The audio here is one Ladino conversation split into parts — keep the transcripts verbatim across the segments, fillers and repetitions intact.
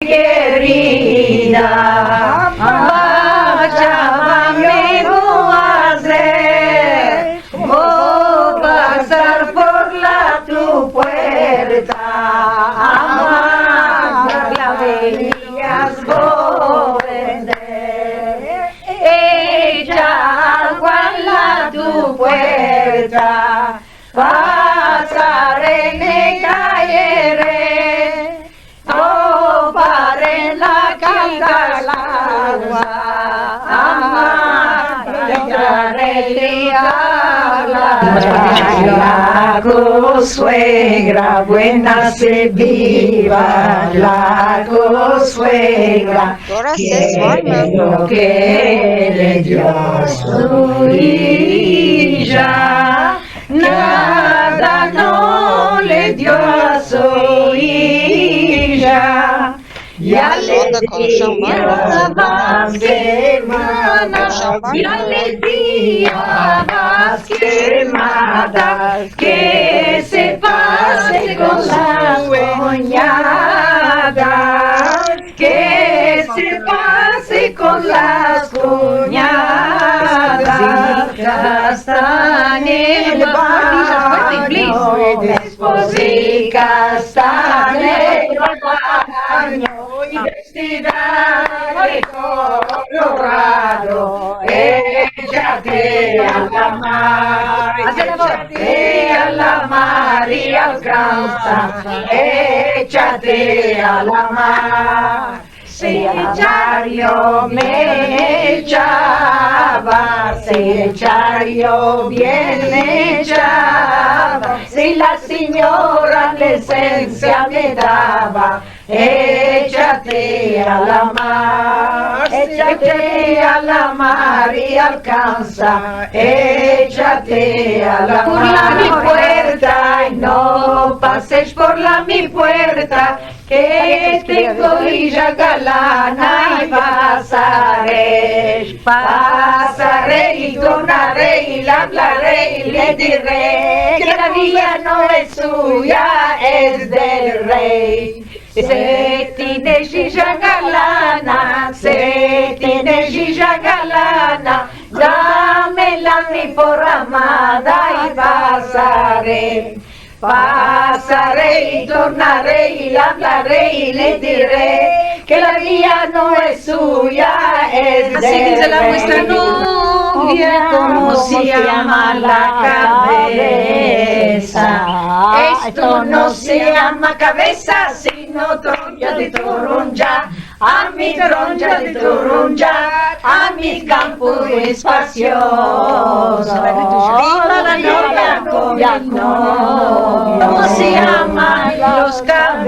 kerida, ama, chavam, me vo azer, vo pasar por la tu puerta, ama, las lavadias vo vender, echa agua en la tu puerta, pasare, me kayere, o pare, la kayere la agua, ama, kayere la agua. La kosuegra buena se viva, la kosuegra. Ke lo ke le dio a su ija, nada no le dio a su ija. Ya le di a vas kemadas, ya le di a vas kemadas, ke se pase kon las kunyadas, ke se pase kon las kunyadas. Kastanye en el banyo, despues de kastanye en el banyo, i vestida de kolorado, echate a la mar, echate a la mar i alkansa, echate a la mar. Si echar yo me echava, si echar yo bien me echava, si la sinyora lisensia me dava, echate a la mar, echate a la mar i alkansa, echate a la mar. Por la mi puerta i no pasesh por la mi puerta, ke tengo ija galana i pasaresh, pasare i tornare i le avlare i le dire ke la via no es suya, es del rey. Se tienesh ija galana, se tienesh ija galana, damela a mi por amada i pasare. Pasare i tornare i le avlare i le dire ke la via no es suya, es del rey. Ansi dize la muestra novia, komo se yama la kavesa? Esto no se yama kavesa, sino troncha de toronja. A mi troncha de toronja, a mi kampo espasyozo. Viva la novia kon el novio. Komo se yaman los kaveyos?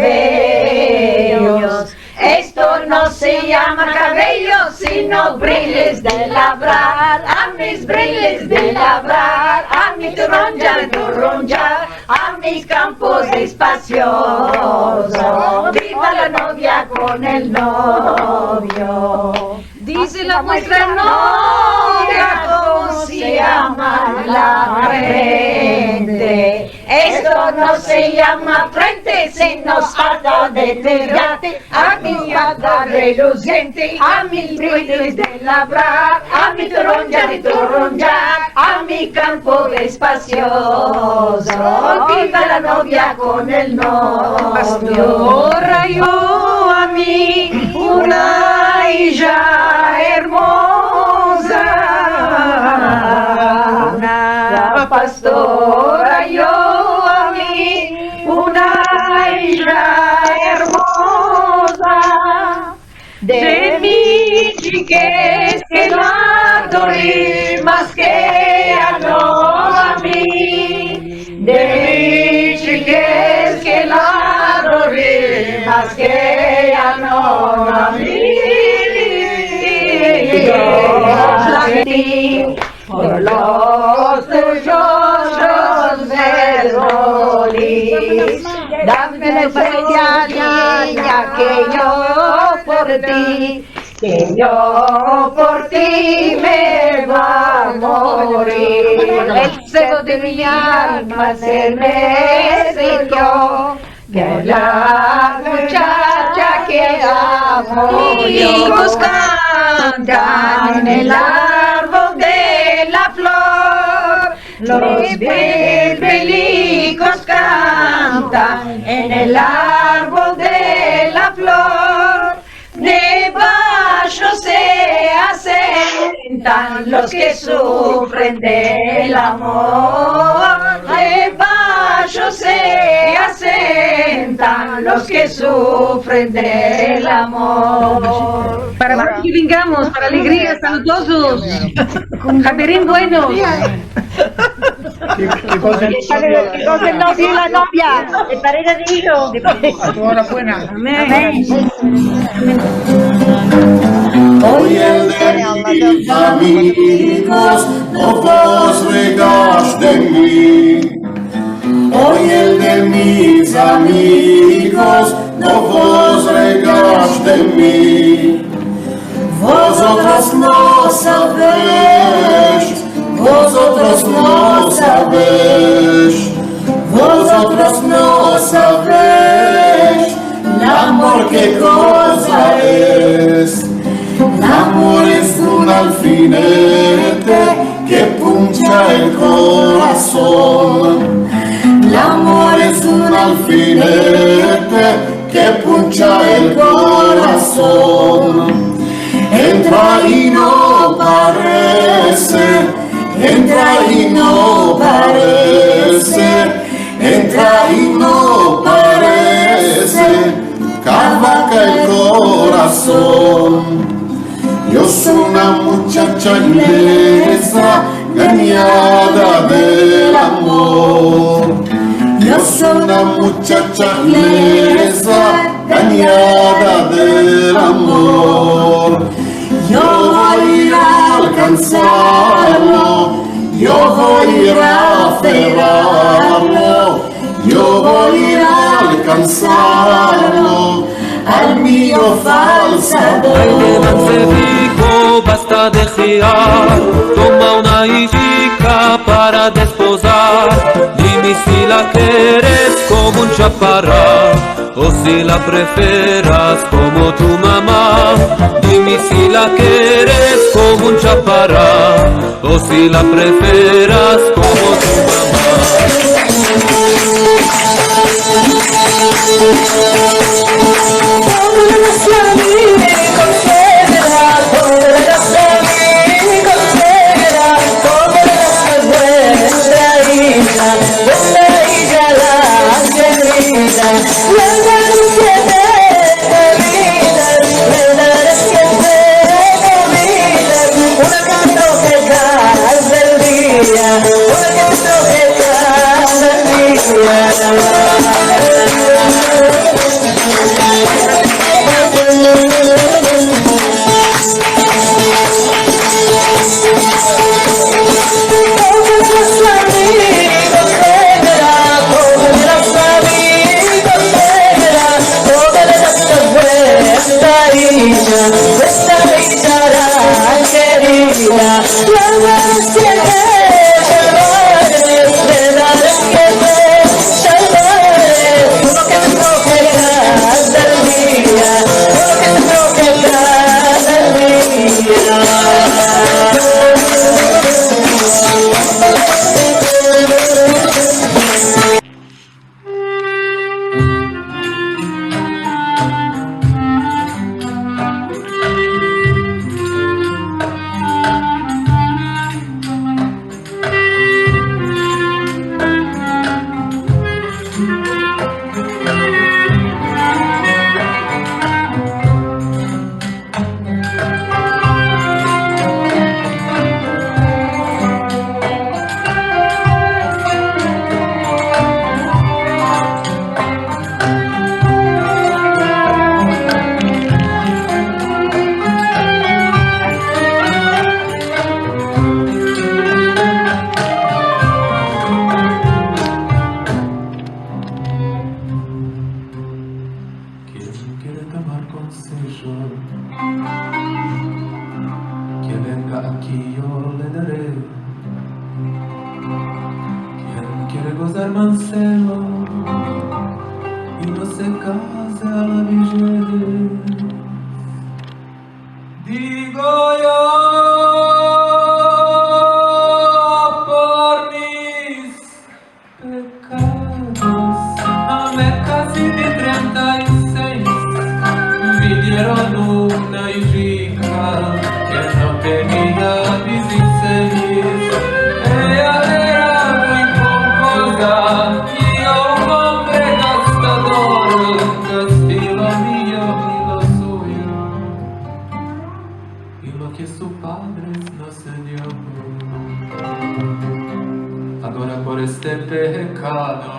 Esto no se yama kaveyos, sino briles de lavrar. A mis briles de lavrar, a mi troncha de toronja, a mis kampos espasyozo. Viva la novia kon el novio. Dize la muestra novia, komo se yama la frente? Esto no se yama frente, sino asta de teyate. A mi asta relusiente, a mi briles de lavrar, a mi troncha de toronja, a mi kampo espasyozo. Viva la novia kon el novio. Pastora, yo a mi una ija ermoza, una pastora, yo a mi una ija ermoza. De mi chikez ke la adori mas ke eya no a mi. De mi chikez ke la adori mas ke eya no a mi. Yo la senti por los teyos verdes. Dame espesial niña, ke yo por ti, ke yo por ti me vo a morir. El sego de mi alma se me seyo. Ve la muchacha ke Los belilikos kantan en el arbol de la flor. Los belilikos kantan en el arbol de la flor. Debasho se asentan los ke sufren del amor. Debasho se asentan los ke sufren del amor. Para ver ke vengamos, para alegria, saludosos. Haberim buenos. Ke, ke gozen, ke gozen el novio i la novia. De parera de ijo. A tu ora buena. Amen. Amen. Oy el de mis amigos, no vos riais de mi. Oy el de mis amigos, no vos riais de mi. Vozotros no savesh, vozotros no savesh, vozotros no savesh el amor ke koza es. El amor es un alfinete ke puncha el korason. El amor es un alfinete ke puncha el korason. Entra i no parese, entra i no parese, entra i no parese, kavaka el korason. Yo so una muchacha ilesa, ganyada del amor. Yo so una muchacha ilesa, ganyada del amor. Yo vo ir a alkansarlo, yo vo ir a aferrarlo, yo vo ir a alkansarlo al mio falsador. Ay, de manseviko, basta de hiar, toma una ijika para despozar. Dime si la keres komo un chaparral, o si la preferas komo tu mama. Dime si la keres komo un chaparral, o si la preferas komo tu mama. Ken kere tomar konseho, ke venga aki, yo le dare. Ken kere gozar manseho i no se kaze a la virgen. Pero una ijika ke no tenia diziseis, eya era muy ponkoza, i un ombre gastador, gastilo mio i lo suyo, i lo ke su padre no se dio. Agora por este pekado,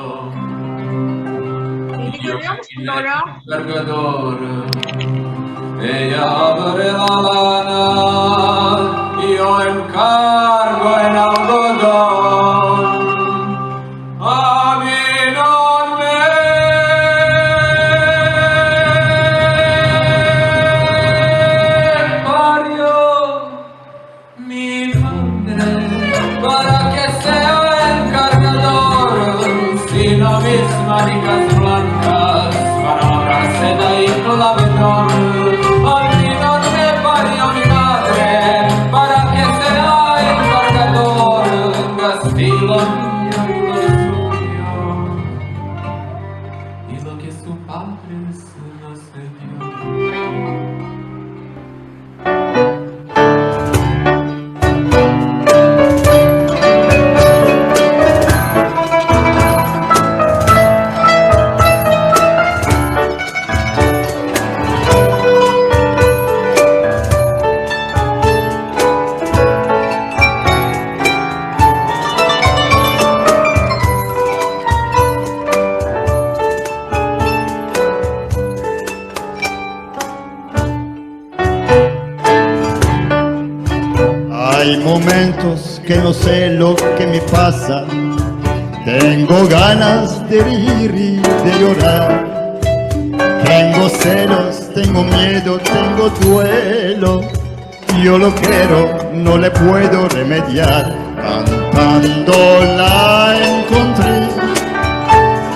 i yo me kede kargador. Eya avre la lana, i yo enkargo en algodon. A mi no me pario mi madre, para ke sea enkargador, sino mis manikas blankas, para labrarse de klavedor. A mi no me pario mi madre, para ke sea enkargador, gastilo mio i lo suyo, i lo ke su padre no se dio. Ay momentos ke no se lo ke me pasa. Tengo ganas de riir i de yorar. Tengo selos, tengo miedo, tengo duelo. Yo lo kero, no le puedo remediar. Kantando la enkontri,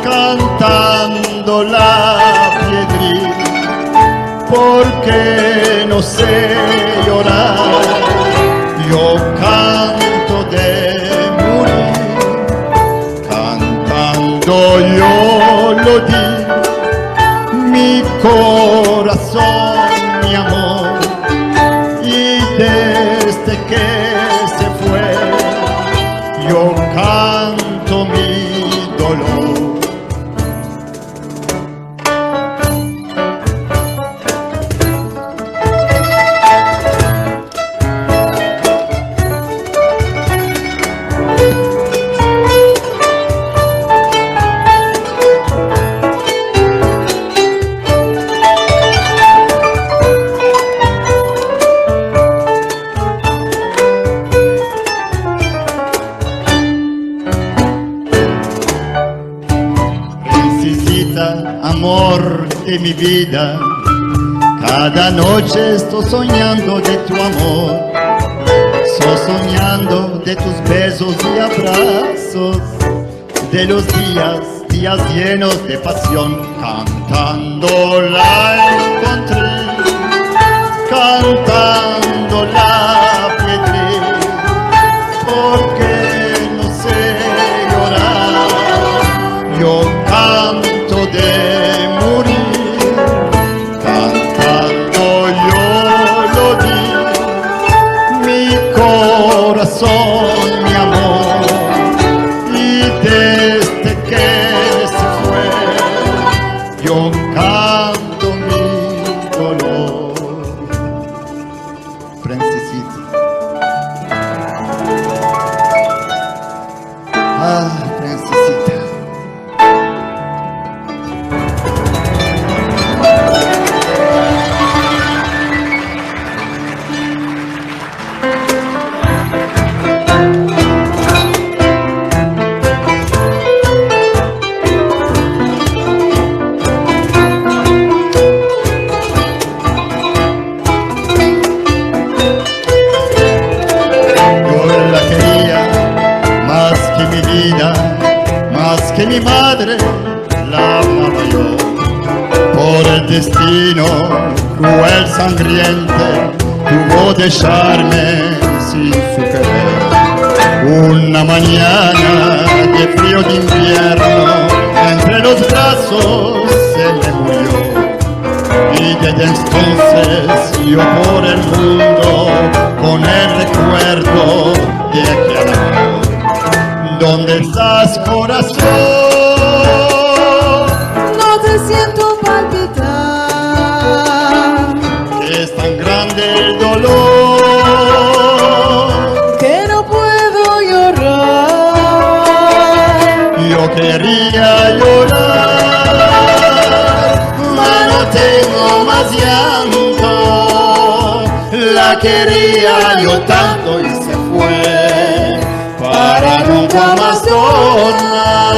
kantando la piedri, porke no se yorar. Yo kanto de murir, kantando yo lo di, mi korason, mi amor, i desde ke se fue, yo kanto mi dolor. Prinsesita, amor de mi vida, kada noche esto sonyando de tu amor. Esto sonyando de tus bezos i abrasos, de los dias, dias yenos de pasion. Kantando la enkontri, kantando la piedri, porke no se yorar. Yo kanto de murir, kantando yo lo di, mi korason, mi amor, i desde ke se fue, yo kanto mi dolor. Prinsesita. Ah, prinsesita. Yo la keria mas ke mi vida, mas ke mi madre, la amava yo. Por el destino kruel, sangriente, tuvo de desharme sin su kerer. Una manyana de frio de invierno, entre los brazos se me murio. I Y desde entonces yo por el mundo con el rekuerdo de akel amor. Donde estas, korason? No te siento palpitar. Es tan grande el dolor que no puedo llorar. Yo keria yorar, ma no tengo mas yanto. La keria yo tanto i se fue para nunka mas tornar.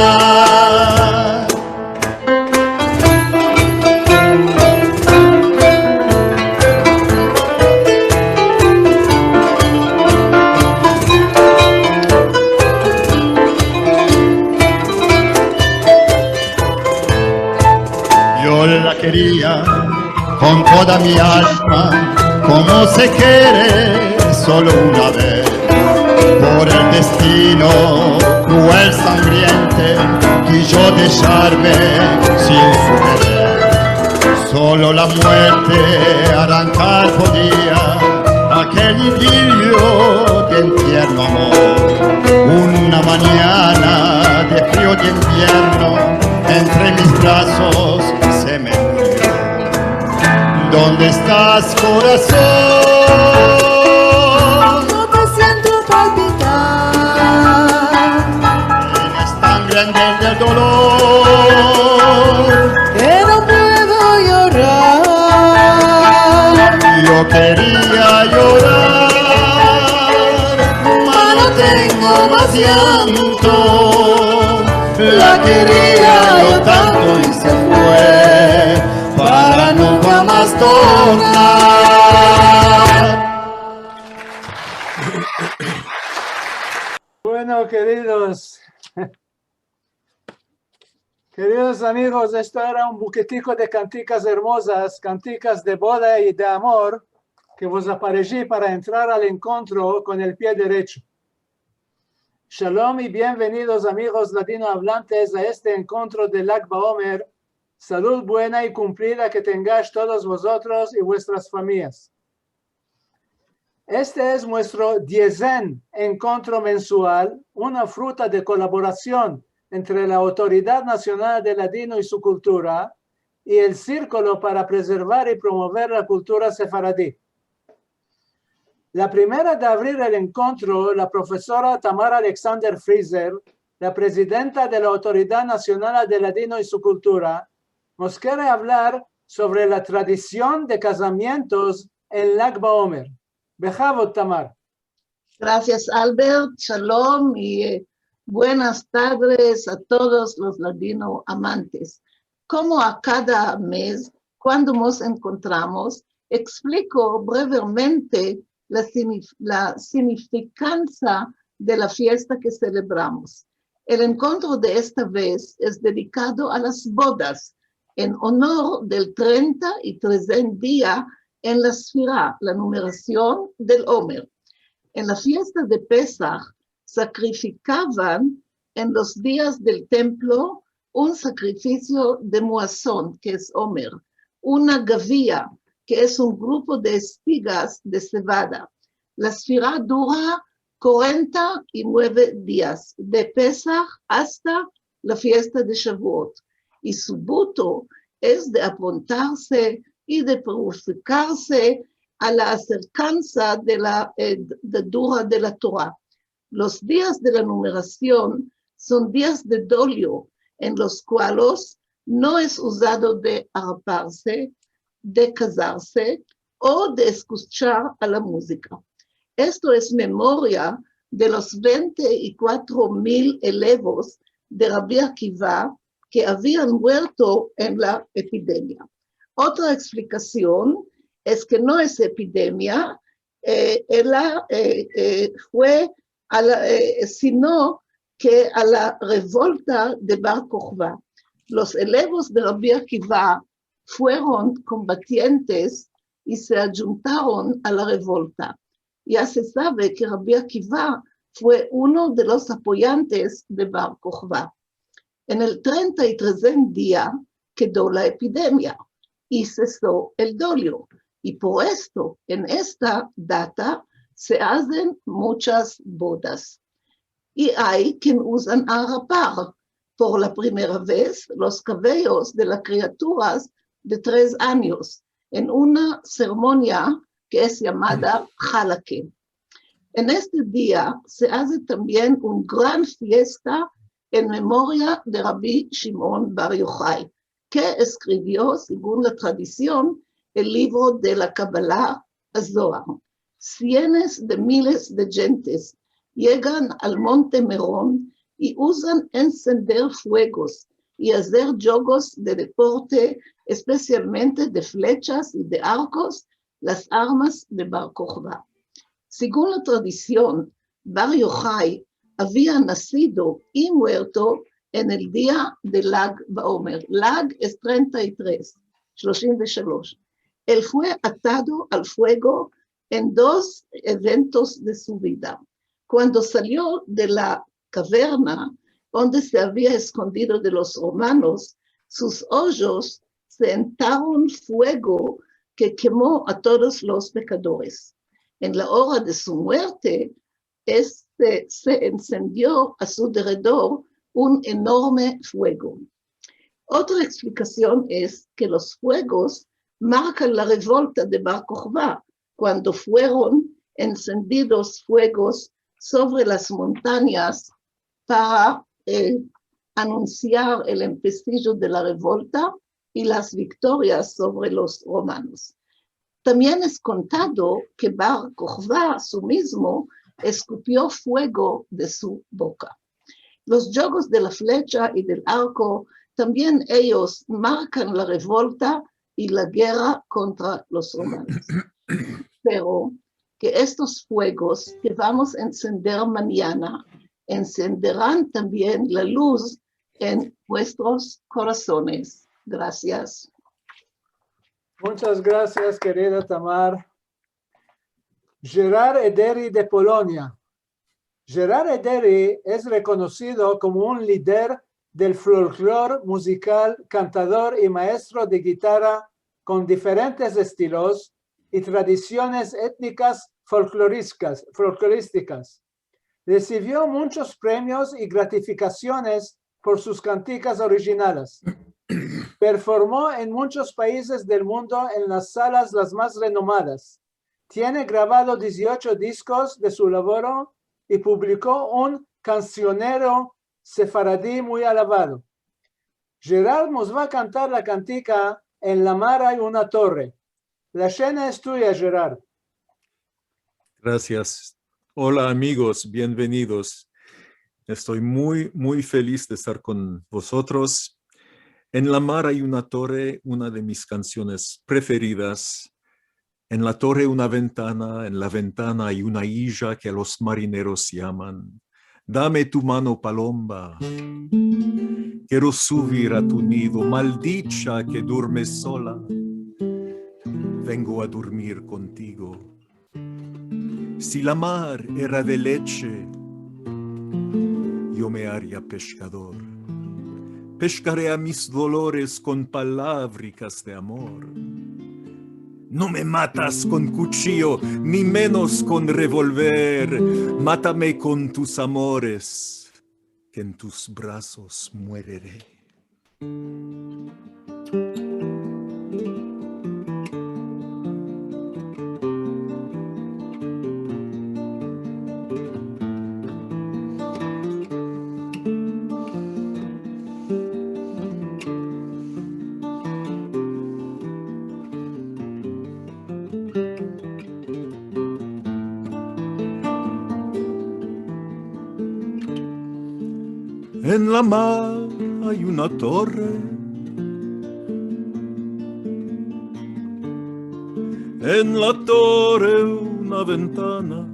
Yo la keria kon toda mi alma, komo se kere solo una vez. Por el destino kruel, sangriente, kijo desharme sin su kerer. Solo la muerte arankar podia akel idilio de un tierno amor. Una manyana de frio de invierno, entre mis brazos se me murio. Donde estas, korason? No te siento palpitar. Es tan grande el dolor que no puedo llorar. Yo keria yorar, ma no tengo mas yanto. La keria yo tanto i se fue para nunka mas tornar. Bueno, keridos, keridos amigos, esto era un buketiko de kantikas ermozas, kantikas de boda i de amor, ke vos apareji para entrar al enkontro kon el pie derecho. Shalom i bienvenidos, amigos ladinoavlantes, a este enkontro de Lag BaOmer. Salud buena i kumplida ke tengash todos vozotros i vuestras famiyas. Este es muestro diezen enkontro mensual, una fruta de kolaborasion entre la Autoridad Nasional de Ladino i su Kultura i el Sirkulo para Prezervar i Promover la Kultura Sefaradi. La primera de avrir el enkontro, la profesora Tamar Alexander Frizer, la prezidenta de la Autoridad Nasional de Ladino i su Kultura, mos kere avlar sovre la tradision de kazamientos en Lag BaOmer. Behavod, Tamar. Grasias, Albert. Shalom i, eh, buenas tardes a todos los ladino amantes. Komo a kada mez, kuando mos enkontramos, ekspliko brevemente la signif-, la signifikansa de la fiesta ke selebramos. El enkontro de esta vez es dedikado a las bodas, en onor del trenta i trezen dia en la sfira, la numerasion del Omer. En la fiesta de Pesah, sakrifikavan en los dias del templo un sakrifisio de muason, ke es omer, una gavia, ke es un grupo de espigas de sevada. La sfira dura kuarenta i mueve dias, de Pesah asta la fiesta de Shavuot. I su buto es de aprontarse i de purifikarse a la aserkansa de la, eh, de dura de la Tora. Los dias de la numerasion son dias de dolio, en los kualos no es uzado de araparse, de kazarse o de eskuchar a la muzika. Esto es memoria de los vente i kuatro mil elevos de Rabi Akiva ke avian muerto en la epidemia. Otra eksplikasion es ke no es epidemia, eh, ela, eh, eh, fue a la, eh, sino ke a la revolta de Bar Kokhba. Los elevos de Rabi Akiva fueron kombatientes i se adjuntaron a la revolta. Ya se save ke Rabi Akiva fue uno de los apoyantes de Bar Kokhba. En el trenta i trezen dia kedo la epidemia. i seso el dolio. I por esto, en esta data, se azen muchas bodas. I ay ken uzan a rapar por la primera vez los kaveyos de las kriaturas de tres anyos en una seremonia ke es yamada Halake. En este dia se aze tambien un gran fiesta en memoria de Rabi Shimon bar Yochai, ke eskrivio, segun la tradision, el livro de la Kabala, Zohar. Sienes de miles de djentes yegan al monte Meron i uzan ensender fuegos i azer djogos de deporte, espesialmente de flechas i de arkos, las armas de Bar Kokhba. Segun la tradision, Bar Yochai avia nasido i muerto en el dia de Lag Baomer. Lag es trenta i tres, שלושים ושלוש. El fue atado al fuego en dos eventos de su vida. Kuando salio de la kaverna onde se avia eskondido de los romanos, sus ojos se entaron fuego ke kemo a todos los pekadores. En la ora de su muerte, este, se ensendio a su deredor un enorme fuego. Otra eksplikasion es ke los fuegos markan la revolta de Bar Kokhba, kuando fueron ensendidos fuegos sovre las montanyas para, eh, anunsiar el empesijo de la revolta i las viktorias sovre los romanos. Tambien es kontado ke Bar Kokhba su mizmo eskupio fuego de su boka. Los djogos de la flecha i del arko tambien eyos markan la revolta i la gerra kontra los romanos. Espero ke estos fuegos ke vamos a ensender manyana ensenderan tambien la luz en vuestros korasones. Grasias. Muchas gracias, kerida Tamar. Gerard Ederi de Polonia. Gerard Ederi es rekonosido komo un lider del folklor muzikal, kantador i maestro de gitara kon diferentes estilos i tradisiones etnikas folkloriskas, folklorístikas. Resivio munchos premios i gratifikasiones por sus kantikas orijinales. Performo en munchos paizes del mundo en las salas las mas renomadas. Tiene gravado diziocho diskos de su lavoro i publiko un kansionero sefaradi muy alavado. Gerard mos va a kantar la kantika En la mar ay una torre. La shena es tuya, Gerard. Gracias. Hola, amigos, bienvenidos. Estoy muy, muy feliz de estar con vosotros. En la mar hay una torre, una de mis canciones preferidas. En la torre una ventana, en la ventana hay una ija ke los marineros yaman. Dame tu mano, paloma. Kero suvir a tu nido, maldicha ke durmes sola. Vengo a durmir kontigo. Si la mar era de leche, yo me aria peshkador. Peshkare a mis dolores kon palavrikas de amor. No me matas kon kuchio, ni menos kon revolver. Matame kon tus amores, ke en tus brazos muerere. En la mar ay una torre. En la torre una ventana.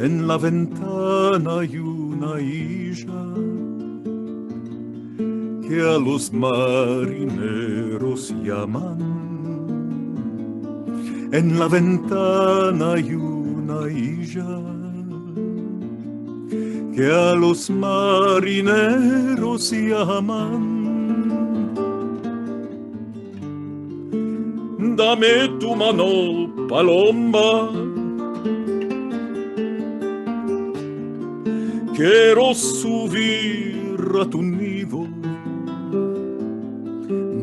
En la ventana ay una ija ke a los marineros yaman. En la ventana ay una ija ke a los marineros yaman. Dame tu mano, paloma. Kero suvir a tu nivo,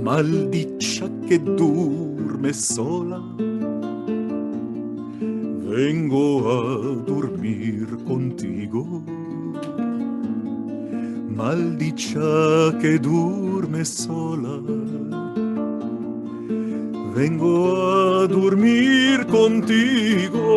maldicha ke durmes sola. Vengo a durmir kontigo, maldicha ke durmes sola. Vengo a durmir kontigo.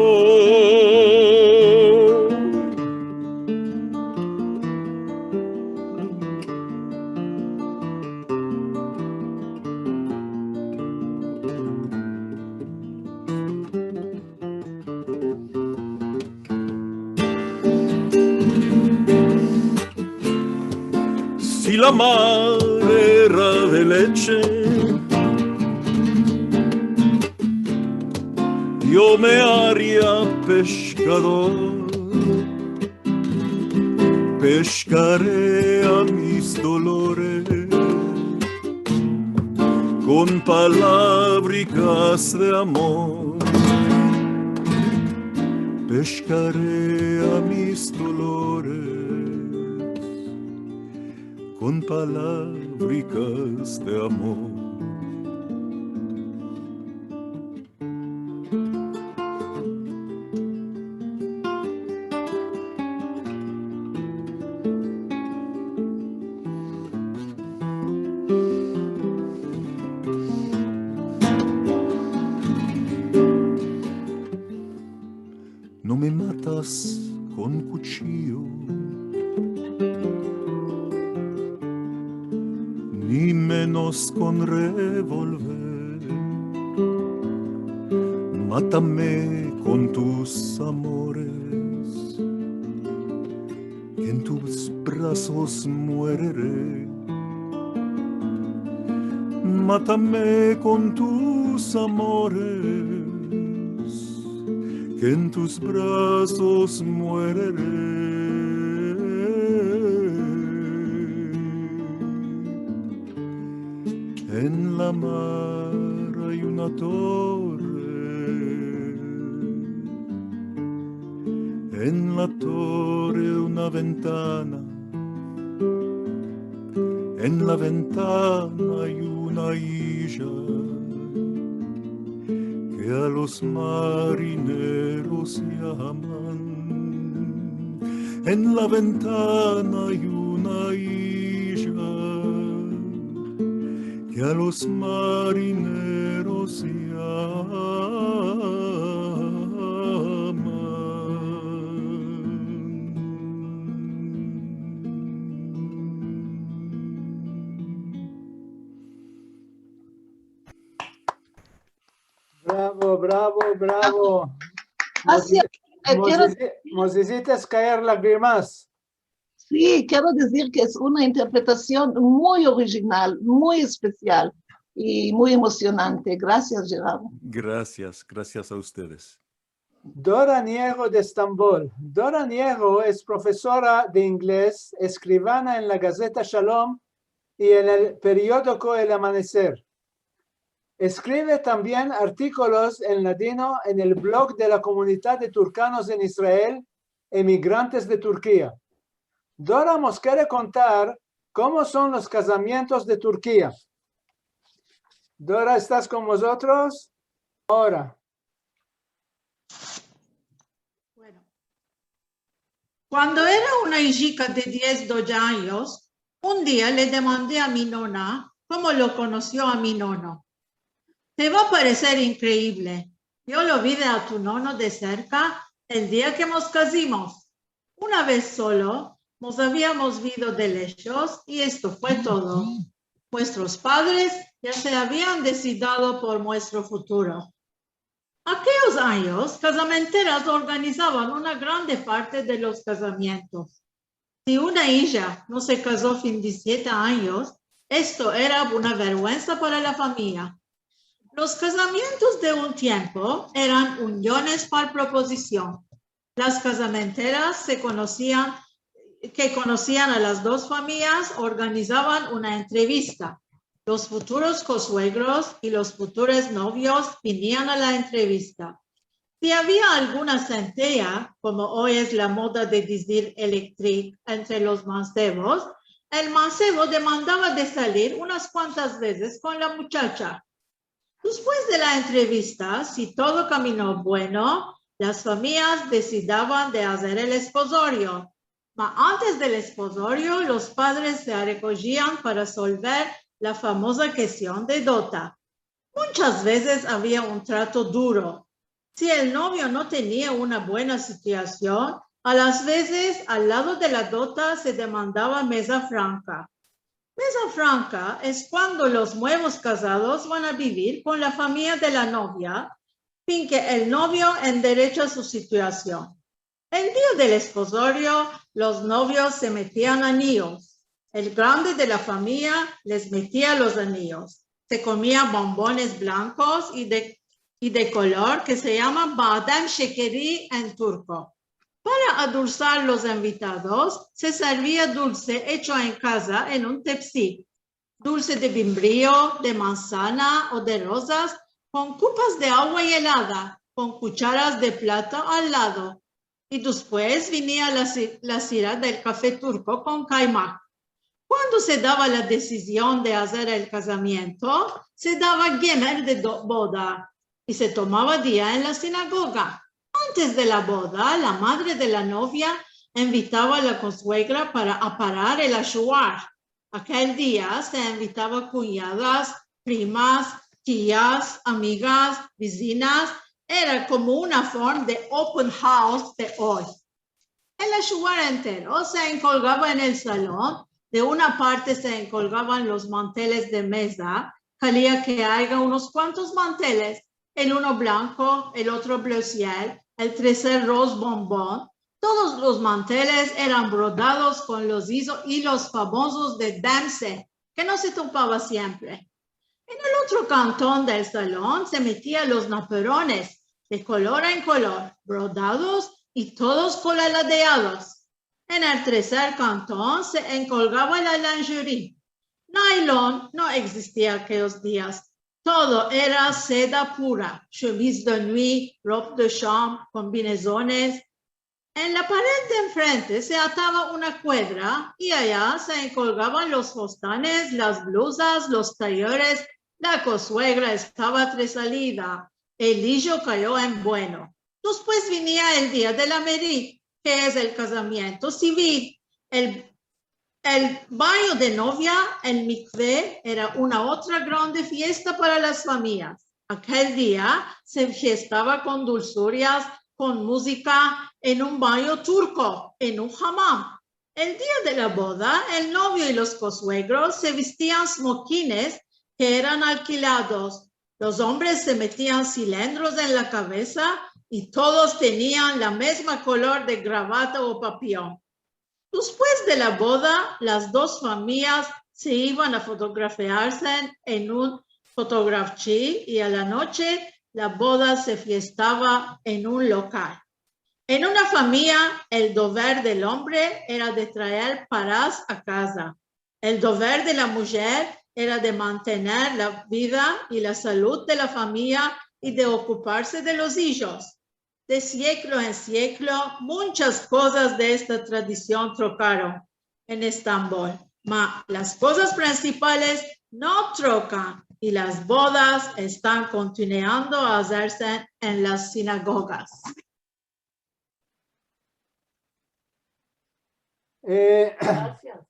Si la mar era de leche, yo me aria peshkador. Peshkare a mis dolores kon palavrikas de amor. Peshkare a mis dolores kon palavrikas de amor. No me matas kon kuchiyo, ni menos kon revolver. Matame kon tus amores, ke en tus brazos muerere. Matame kon tus amores, ke en tus brazos muerere. En la mar ay una torre, en la torre una ventana, en la ventana ay una ija ke a los marineros yaman. En la ventana ay una ija ke a los marineros yaman. Bravo, bravo, bravo. Mos, grasia. Eh, mos kero izi-, mos izites kaer lagrimas. Si, kero dizir ke es una interpretasion muy orijinal, muy espesial i muy emosionante. Grasias, Gerardo. Grasias, grasias a ustedes. Dora Niego de Estambol. Dora Niego es profesora de inglez, eskrivana en la gazeta Shalom i en el periodiko El Amaneser. Eskrive tambien artikolos en ladino en el blog de la komunidad de turkanos en Israel, Emigrantes de Turkia. Dora mos kere kontar komo son los kazamientos de Turkia. Dora, estas kon mozotros? Ora. Bueno. Kuando era una ijika de diez, dozde anyos, un dia le demande a mi nona komo lo konosio a mi nono. Te va a pareser inkreivle. Yo lo vide a tu nono de serka el dia ke mos kazimos. Una vez solo, mos aviamos vido de leshos i esto fue todo. Muestros padres ya se avian desidado por muestro futuro. Akeyos anyos, kazamenteras organizavan una grande parte de los kazamientos. Si una ija no se kazo fin de siete anyos, esto era una verguensa para la famiya. Los kazamientos de un tiempo eran uniones par propozision. Las kazamenteras se konosian, ke konosian a las dos famiyas, organizavan una entrevista. Los futuros kosuegros i los futuros novios vinian a la entrevista. Si avia alguna senteya, komo oy es la moda de dizir elektrik, entre los mansevos, el mansevo demandava de salir unas kuantas vezes kon la muchacha. Despues de la entrevista, si todo kamino bueno, las famiyas desidavan de azer el espozorio. Ma antes del espozorio, los padres se arekojian para solver la famoza kestion de dota. Munchas vezes avia un trato duro. Si el novio no tenia una buena situasion, a las vezes al lado de la dota se demandava meza franka. Meza franka es kuando los muevos kazados van a bivir kon la famiya de la novia, sin ke el novio enderecha su situasion. El dia del espozorio, los novios se metian aniyos. El grande de la famiya les metia los aniyos. Se komia bombones blankos i de, i de kolor ke se yama badem shekeri en turko. Para adulsar los envitados, se servia dulse echo en kaza en un tepsi. Dulse de membrillo, de manzana o de rozas, kon kupas de agua yelada, kon kucharas de plata al lado. I despues venia la si-, la sira del kafe turko kon kaymak. Kuando se dava la desizion de azer el kazamiento, se dava gemer de do-, boda i se tomava dia en la sinagoga. Antes de la boda, la madre de la novia envitava a la kosuegra para aparar el ashuar. Akel dia se envitava kunyadas, primas, tias, amigas, vizinas. Era komo una forma de open house de oy. El ashuar entero se enkolgava en el salon. De una parte se enkolgavan los manteles de meza. Kalia ke aya unos kuantos manteles, el uno blanko, el otro bleu ciel, el treser roz bombon. Todos los manteles eran brodados kon los izo-, ilos famozos de damse, ke no se topava siempre. En el otro kanton del salon se metia los naperones de kolor en kolor, brodados i todos kolaladeados. En el treser kanton se enkolgava la lingerie. Nailon no egzistia akeyos dias. Todo era seda pura, chemise de nuit, robe de chambre, kombinezones. En la pared de enfrente se atava una kuedra i aya se enkolgavan los fostanes, las bluzas, los tayores. La kosuegra estava tresalida. El ijo kayo en bueno. Despues venia el dia de la meri, ke es el kazamiento sivil. El, el banyo de novia, el mikve, era una otra grande fiesta para las famiyas. Akel dia se fiestava kon dulsurias, kon muzika, en un banyo turko, en un hamam. El dia de la boda, el novio i los kosuegros se vestian smokines ke eran alkilados. Los ombres se metian silendros en la kavesa i todos tenian la mezma kolor de gravata o papiyon. Despues de la boda, las dos famiyas se ivan a fotografiarse en un fotografchi i a la noche la boda se fiestava en un lokal. En una famiya, el dover del ombre era de traer paras a kaza. El dover de la mujer era de mantener la vida i la salud de la famiya i de okuparse de los ijos. De sieklo en sieklo, munchas kozas de esta tradision trokaron en Estambol, ma las kozas prinsipales no trokan i las bodas estan kontinuando a azerse en las sinagogas. Eh, Gracias.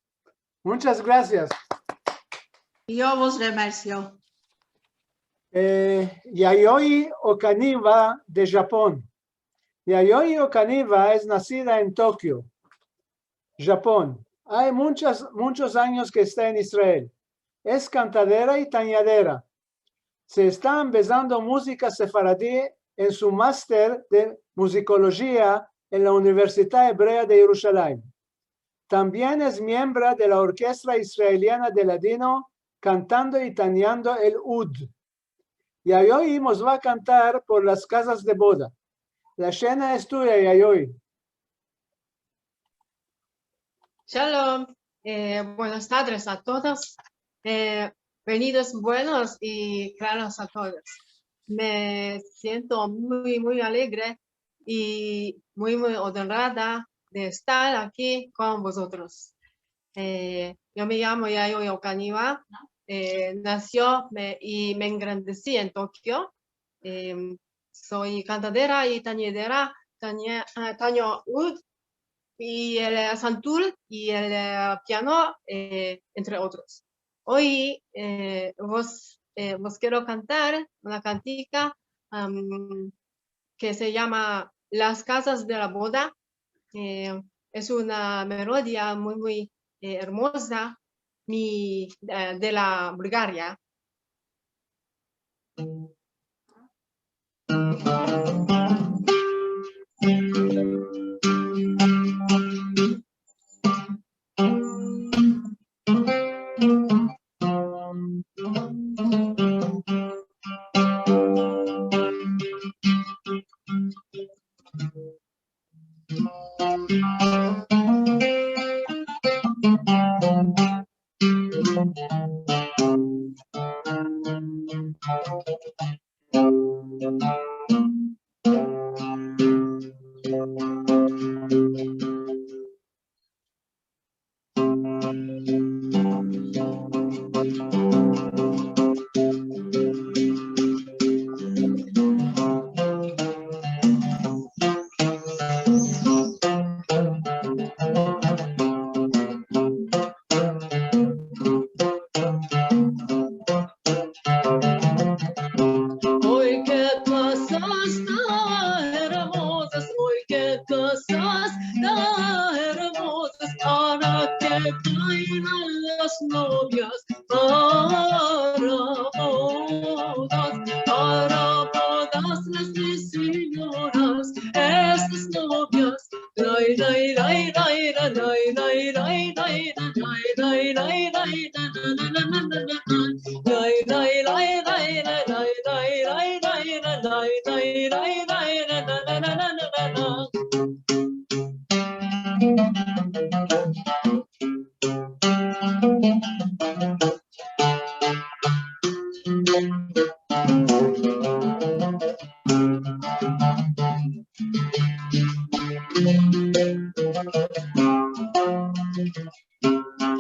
Munchas grasias. Yo vos remersio. Eh, Yayoi Okaniwa de Japon. Yayoi Okaniwa es nasida en Tokio, Japon. Ay munchas, munchos anyos ke esta en Israel. Es kantadera i tanyadera. Se esta ambezando muzika sefaradi en su master de muzikolojia en la Universidad Ebrea de Yerushalayim. Tambien es miembra de la Orkestra Israeliana de Ladino, kantando i tanyando el ud. Yayoi mos va a kantar por las kazas de boda. La shena es tuya, Yayoi. Shalom. Eh, buenas tardes a todas. Eh, Venidos buenos i klaros a todos. Me siento muy, muy alegre i muy, muy onrada de estar aki kon vozotros. Eh, yo me yamo Yayoi Okaniwa. Eh, nasio me, i me engrandesi en Tokio. Em, so kantadera i tanyedera, tanye-, eh, tanyo ud, i el, eh, santul, i el, eh, piano, eh, entre otros. Oy, eh, vos, eh, vos kero kantar una kantika, am, ke se yama Las kazas de la boda. Eh, es una melodia muy, muy, eh, ermoza, mi, eh, de la Bulgaria. Oy, ke kazas tan ermozas, oy, ke kazas tan ermozas, ara ke baylan las novias para bodas, para bodas las mi sinyoras, estas novias.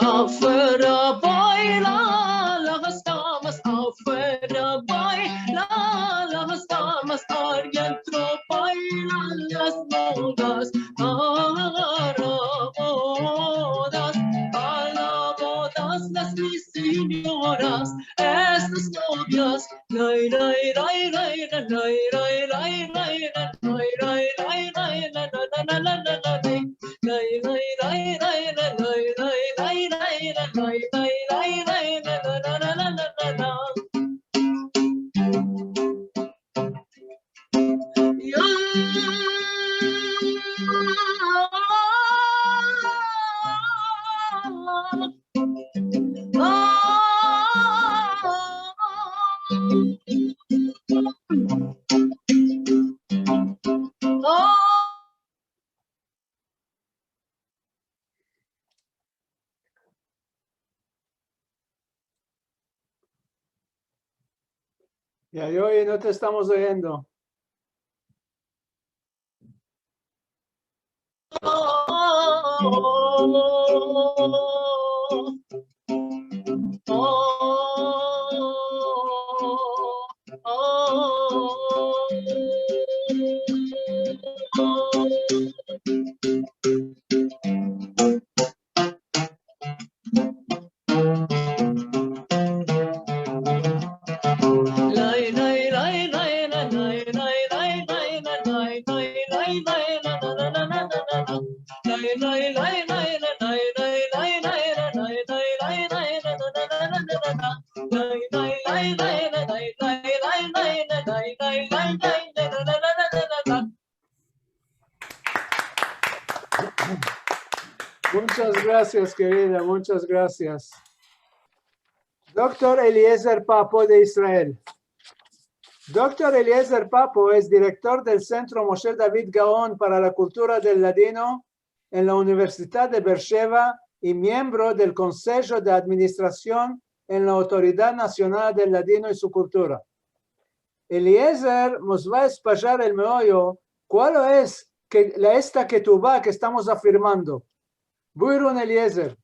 Afuera baylan las damas, afuera baylan las damas, adientro baylan las novias, para bodas, para bodas las mi sinyoras, estas novias. Yayoi, no te estamos oyendo. Muchas gracias, kerida, muchas gracias. Doktor Eliezer Papo de Israel. Doktor Eliezer Papo es direktor del Sentro Moshe David Gaon para la Kultura del Ladino en la Universidad de Beer-Sheva i miembro del Konsejo de Administrasion en la Autoridad Nasional del Ladino i su kultura. Eliezer mos va a espazar el meoyo, kual es ke, la, esta ketuba ke estamos afirmando. Buyurun, Eliezer.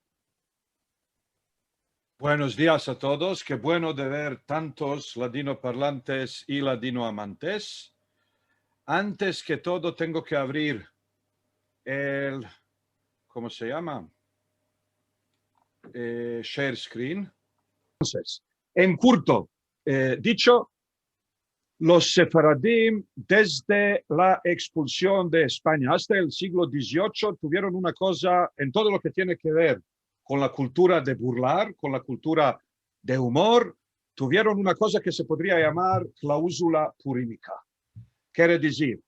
Buenos dias a todos. Ke bueno de ver tantos ladinoparlantes i ladinoamantes. Antes ke todo, tengo ke avrir el, komo se yama? Eh, share screen. Entonses, en kurto, eh, dicho, los sefaradim, desde la ekspulsion de Espanya asta el siglo diziocho, tuvieron una koza en todo lo ke tiene ke ver kon la kultura de burlar, kon la kultura de umor, tuvieron una koza ke se podria yamar klauzula purimika. Kere dizir,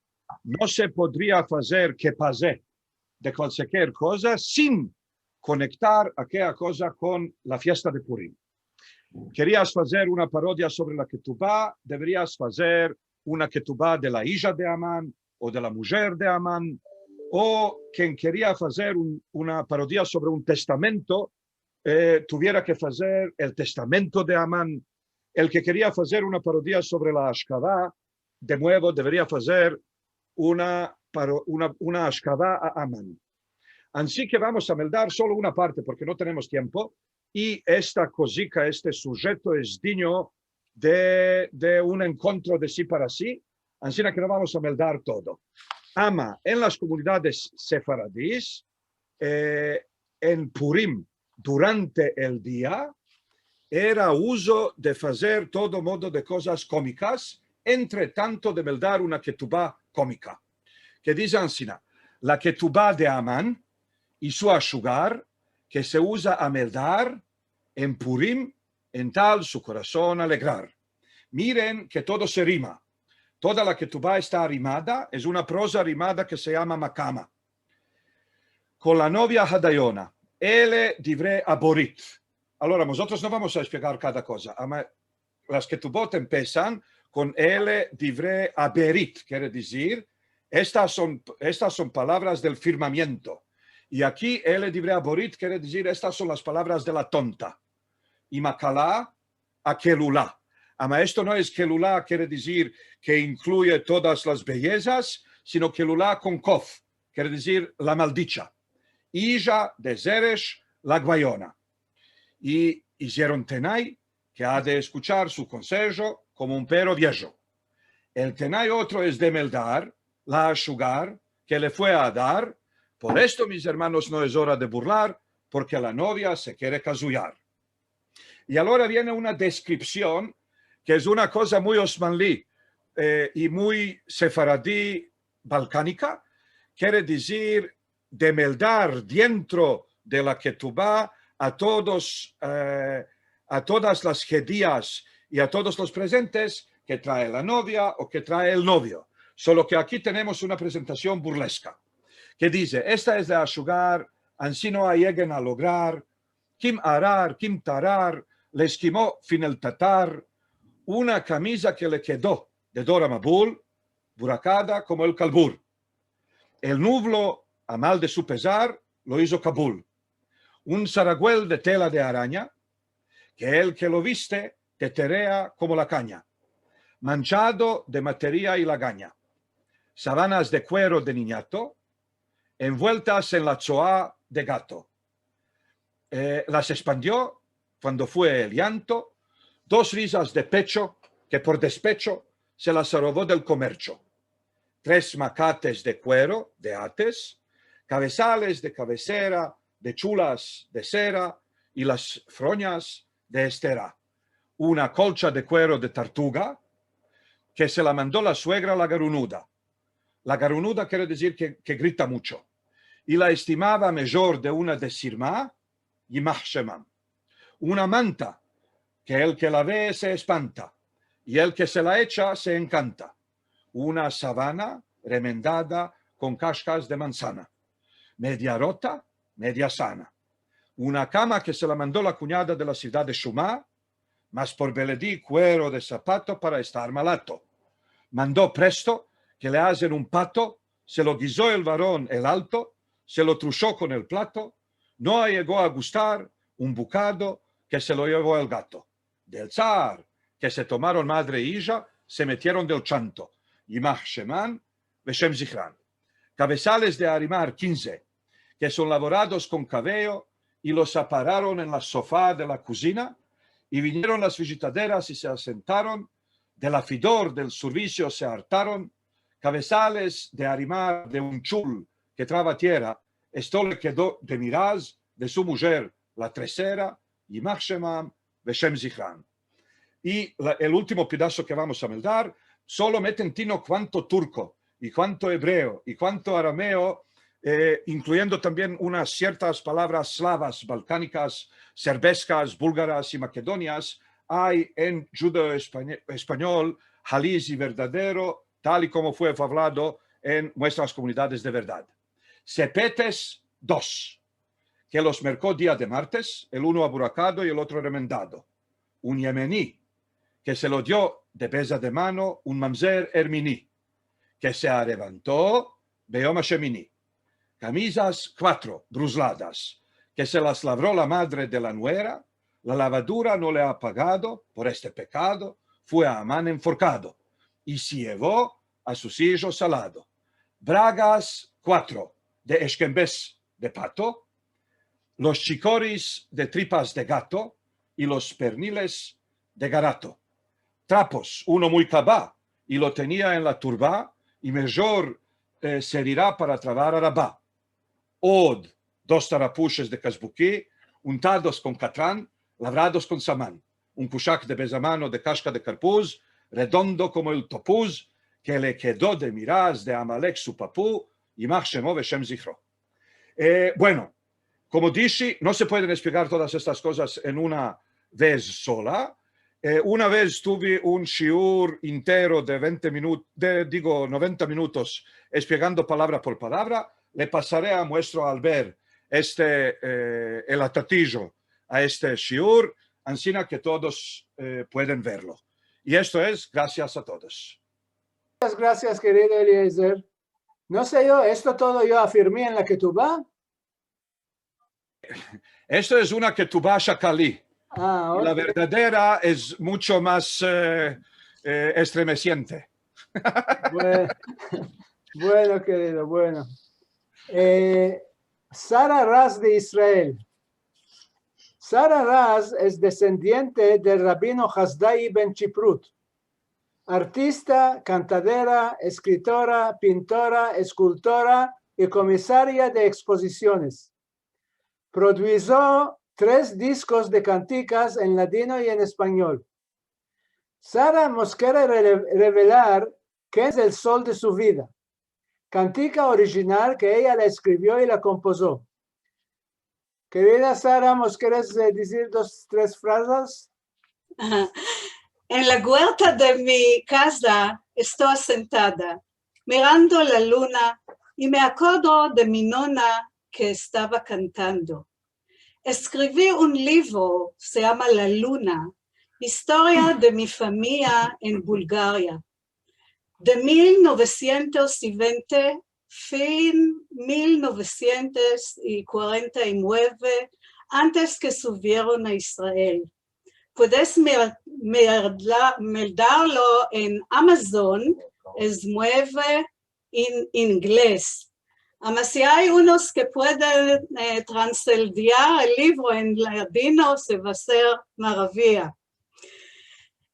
no se podria fazer kepaze de kualkier koza sin konektar akeya koza kon la fiesta de Purim. Kerias fazer una parodia sovre la ketuba, deverias fazer una ketuba de la ija de Aman o de la mujer de Aman, o ken keria fazer un, una parodia sovre un testamento, eh, tuviera ke fazer el testamento de Aman. El ke keria fazer una parodia sovre la ashkava, de muevo, deveria fazer una paro-, una, una ashkava a Aman. Ansi ke vamos a meldar solo una parte, porke no tenemos tiempo, i esta kozika, este sujeto es dinyo de, de un enkontro de si para si, ansina ke no vamos a meldar todo. Ama, en las komunidades sefaradis, eh, en Purim, durante el dia, era uzo de fazer todo modo de kozas komikas, entre tanto de meldar una ketuba komika. Ke dize ansina, la ketuba de Aman i su ashugar, ke se uza a meldar en Purim, en tal su korason alegrar. Miren ke todo se rima. Toda la ketuba esta rimada, es una proza rimada ke se yama makama. Kon la novia hadayona, ele divre aborit. Agora, mozotros no vamos a espliegar kada koza, ama las ketubot empesan kon ele divre aberit, kere dizir, estas son, estas son palavras del firmamiento. I aki ele divre aborit kere dizir, estas son las palavras de la tonta. I makala, a kelula. Ama esto no es kelula, kere dizir ke inkluye todas las beyezas, sino kelula kon kof, kere dizir la maldicha. Ija de Zeresh, la gvayona. I izieron tenay, ke a de eskuchar su konsejo komo un pero viejo. El tenay otro es de meldar, la ashugar, ke le fue a dar, por esto, mis ermanos, no es ora de burlar, porke la novia se kere kazuyar. I agora viene una deskripsion, ke es una koza muy osmanli, eh, i muy sefaradi balkanika, kere dizir de meldar dientro de la ketuba a todos, eh, a todas las hedias i a todos los prezentes ke trae la novia o ke trae el novio. Solo ke aki tenemos una prezentasion burleska, ke dize, esta es de ashugar, ansi no ayeguen a lograr, kim arar, kim tarar, le eskimo fin el tatar, una kamiza ke le kedo de dora mabul, burakada komo el kalbur. El nuvlo, a mal de su pezar, lo izo Kabul. Un saraguel de tela de aranya, ke el ke lo viste, teterea komo la kanya. Manchado de materia i laganya. Savanas de kuero de ninyato, envueltas en la tsoa de gato. Eh, las espandio kuando fue el yanto, dos rizas de pecho ke por despecho se las arobo del komercho. Tres makates de kuero, de ates, kavezales de kavesera, de chulas de sera i las fronyas de estera. Una kolcha de kuero de tartuga ke se la mando la suegra la garunuda. La garunuda kere dizir ke, ke grita muncho. I la estimava mejor de una de sirma, yimah shemam. Una manta ke el ke la ve se espanta, i el ke se la echa se enkanta. Una savana remendada kon kashkas de mansana. Media rota, media sana. Una kama ke se la mando la kunyada de la sivdad de Shuma, mas por beledi kuero de sapato para estar malato. Mando presto ke le azen un pato, se lo gizo el varon el alto, se lo trusho kon el plato, no ayego a gustar un bukado ke se lo yevo el gato. Del tzar, ke se tomaron madre i ija, se metieron del chanto. Yimah sheman veshem zihran. Kavezales de arimar kinze, ke son lavorados kon kaveyo, i los apararon en la sofa de la kuzina, i vinieron las vijitaderas i se asentaron, del afidor del servisio se artaron, kavezales de arimar de un chul ke trava tiera, esto le kedo de miraz de su mujer la tresera, yimah sheman veshem zihran. I la, el ultimo pedaso ke vamos a meldar, solo meten tino kuanto turko, i kuanto ebreo, i kuanto arameo, eh, inkluyendo tambien unas siertas palavras slavas, balkanikas, serbeskas, bulgaras i makedonias, ay en djudeo-espanyol, haliz i verdadero, tal i komo fue favlado en muestras komunidades de verdad. Sepetes, dos, ke los merko dia de martes, el uno aburakado i el otro remendado. Un yemeni, ke se lo dio de beza de mano un mamzer ermini, ke se arevanto beyom ashemini. Kamizas kuatro, bruzladas, ke se las lavro la madre de la nuera, la lavadura no le a pagado por este pekado, fue a man enforkado, i se yevo a sus ijos al lado. Bragas kuatro, de eshkembes de pato, los chikoris de tripas de gato, i los perniles de garato. Trapos, uno muy kaba, i lo tenia en la turba, i mejor, eh, servira para travar araba. Od, dos tarapushes de kazbuki, untados kon katran, lavrados kon saman. Un kushak de bezamano de kashka de karpuz, redondo komo el topuz, ke le kedo de miraz de Amalek su papu, yimah shemo veshem zihro. Eh, bueno, komo dishi, no se pueden espliegar todas estas kozas en una vez sola. Eh, una vez tuvi un shiur intero de vente minut-, de, digo, noventa minutos, espliegando palavra por palavra. Le pasare a muestro Albert este, eh, el atatijo a este shiur, ansina ke todos, eh, pueden verlo. I esto es, grasias a todos. Munchas grasias, kerido Eliezer. No se yo, esto todo yo afirmi en la ketuba. Esto es una ketuba shakali. Ah, i la verdadera es muncho mas, eh, eh, estremesiente. Bueno, bueno, kerido, bueno. Eh, Sara Raz de Israel. Sara Raz es desendiente del rabino Hazdai ben Chiprut, artista, kantadera, eskritora, pintora, eskultora i komisaria de ekspozisiones. Produizo tres diskos de kantikas en ladino i en espanyol. Sara mos kere rele-, revelar ke es el sol de su vida. Kantika orijinal ke eya la eskrivio i la kompozo. Kerida Sara, mos keres, eh, dizir dos, tres frazas? En la guerta de mi kaza esto asentada, mirando la luna, i me akodro de mi nona ke estava kantando. Eskrivi un livro, se yama La Luna, istoria de mi famiya en Bulgaria. De mil novesientos i vente, fin mil novesientos i kuarenta i mueve, antes ke suvieron a Israel. Puedes mer-, merla-, meldarlo en Amazon, es mueve en inglez. Ama si ay unos ke pueden, eh, transladiar el livro en ladino, se va a ser maraviya.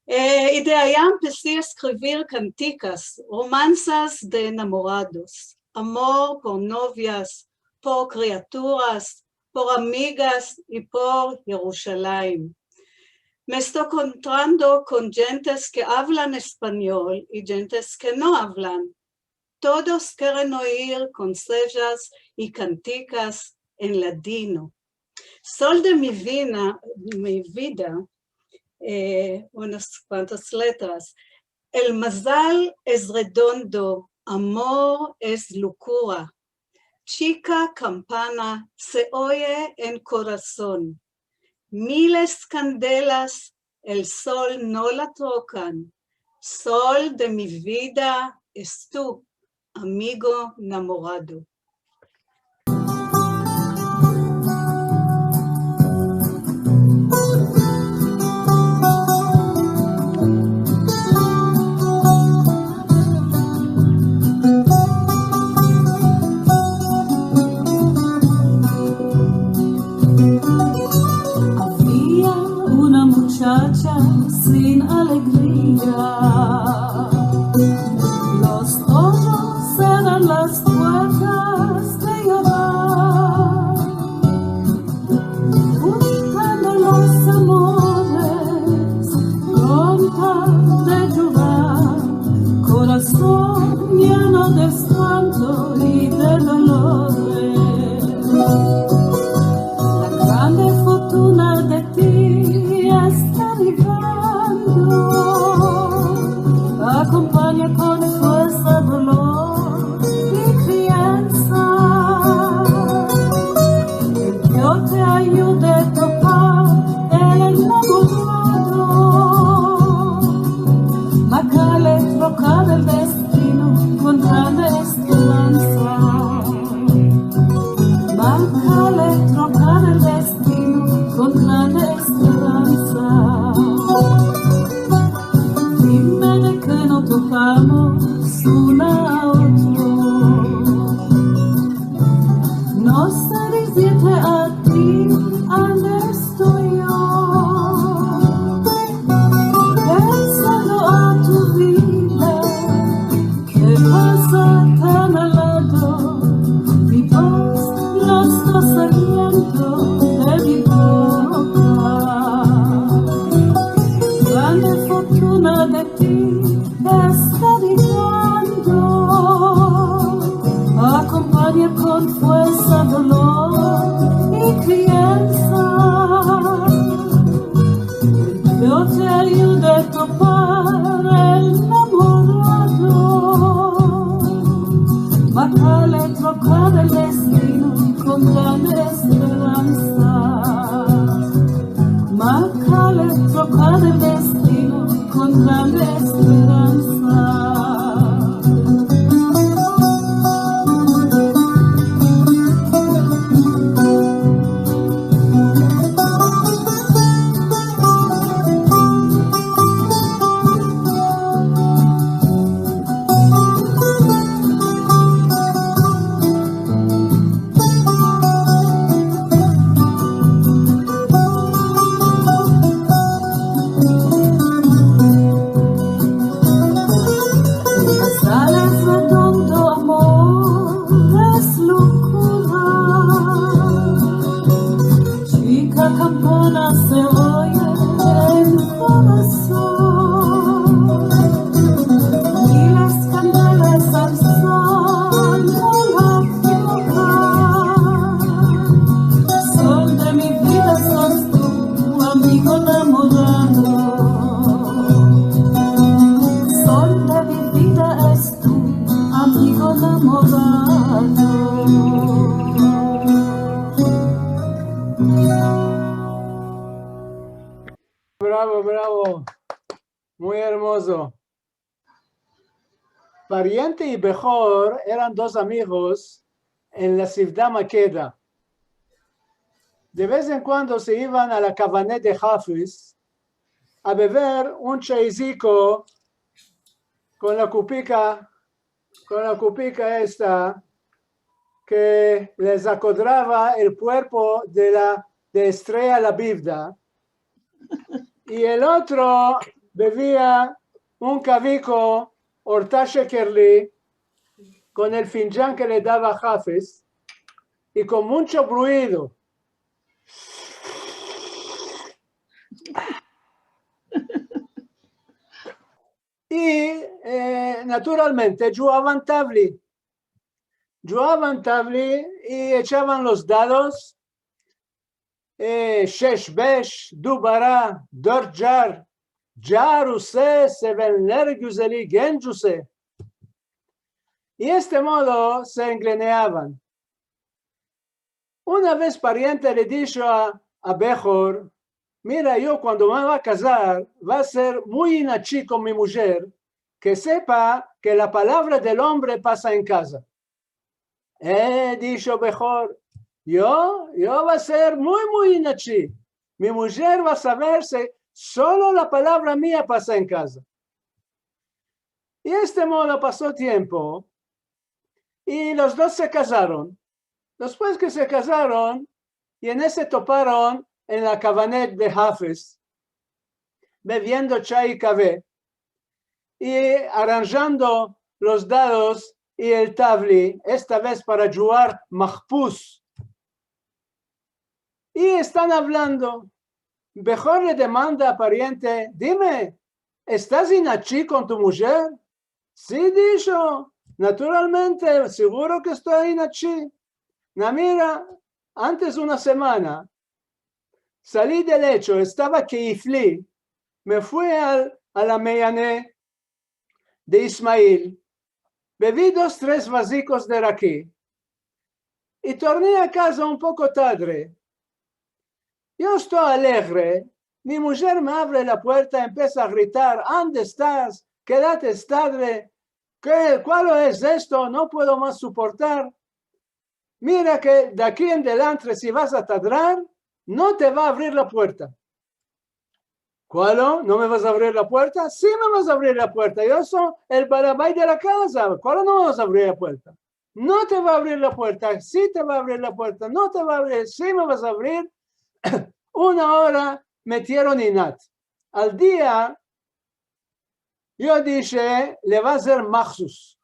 Eh, i de aya empesi a eskrivir kantikas, romansas de enamorados, amor por novias, por kriaturas, por amigas i por Yerushalayim. Me esto enkontrando kon djentes ke avlan espanyol i djentes ke no avlan. Todos keren oyir konsejas i kantikas en ladino. Sol de mi vina-, mi vida, eh, unas kuantas letras. El mazal es redondo, amor es lokura. Chika kampana se oye en korason. Miles kandelas, el sol no la trokan. Sol de mi vida es tu, amigo namorado. sin alegria. Los toyos serran las puertas de Jeova. Buskando los amores, pronto de Jeova, korason yeno de espanto i de dolores. La grande fortuna de ti esta rivando, akompanya kon fuersa, dolor i kriansa. Ke Dio te ayude topar el enamorado. Makale trokar el destino kon grande esperansa. Makale trokar el destino kon grande esperansa. Dime de ke no topamos uno a otro. No se desvierte a ti, ande esto yo. Pensando a tu vida, ke pasa tan al lado, mi vos no esta saliendo de mi boka. Grande fortuna de ti esta rivando, akompanya kon fuersa, dolor i kriansa. Ke Dio te ayude topar el enamorado. Makale trokar el destino kon grande esperansa. Makale trokar el destino kon grande esperansa. Sales redondo, amor, es lokura. Chika kampana se oye en korason. I las kandelas al sol no la aflojan. Sol de mi vida sos tu, amigo enamorado. Sol de mi vida es tu, amigo enamorado. Bravo, bravo. Muy ermozo. Pariente i Behor eran dos amigos en la sivdad Makeda. De vez en kuando se ivan a la kavanet de Hafez a bever un chayziko kon la kupika, kon la kupika esta ke les akodrava el kuerpo de la, de Estreya la Bivda, i el otro bevia un kaviko orta shekerli kon el finjan ke le dava Hafez i kon muncho bruido. I, e, naturalmente, djugavan tavli. Djugavan tavli i echavan los dados, e, shesh besh, dubara, dört jar, jar use, sevenler guzeli, genc use. I este modo se engreneavan. Una vez pariente le disho a, a Behor: "Mira, yo kuando me va a kazar, va a ser muy inachi kon mi mujer, ke sepa ke la palavra del ombre pasa en kaza." "E," disho Behor, "yo, yo va a ser muy, muy inachi. Mi mujer va a saver ke solo la palavra mia pasa en kaza." I este modo paso tiempo, i los dos se kazaron. Despues ke se kazaron, i en esto se toparon en la kavanet de Hafez. beviendo chay i kave, i aranjando los dados i el tavli, esta vez para djugar mahpus. I estan avlando. Behor le demanda a pariente: "Dime, estas inachi kon tu mujer?" "Si", disho, "naturalmente, seguro ke esto inachi." Na, mira, antes una semana, sali del echo, estava ke ifli, me fui al, a la meyane de Ismail, bevi dos, tres vazikos de raki i torni a kaza un poko tadre. Yo esto alegre, mi mujer me avre la puerta, empesa a gritar: "Ande estas? Kedate tadre? Ke, kualo es esto? No puedo mas suportar. Mira ke de aki en delantre, si vas a tadrar, no te va a avrir la puerta." "Kualo? No me vas a avrir la puerta?" "Si me vas a avrir la puerta. Yo so el barabay de la kaza. Kualo no me vas a avrir la puerta?" "No te va a avrir la puerta. Si te va a avrir la puerta. No te va a avrir. Si me vas a avrir." Una ora metieron inat. Al dia, yo dishe: "Le va a azer mahsus."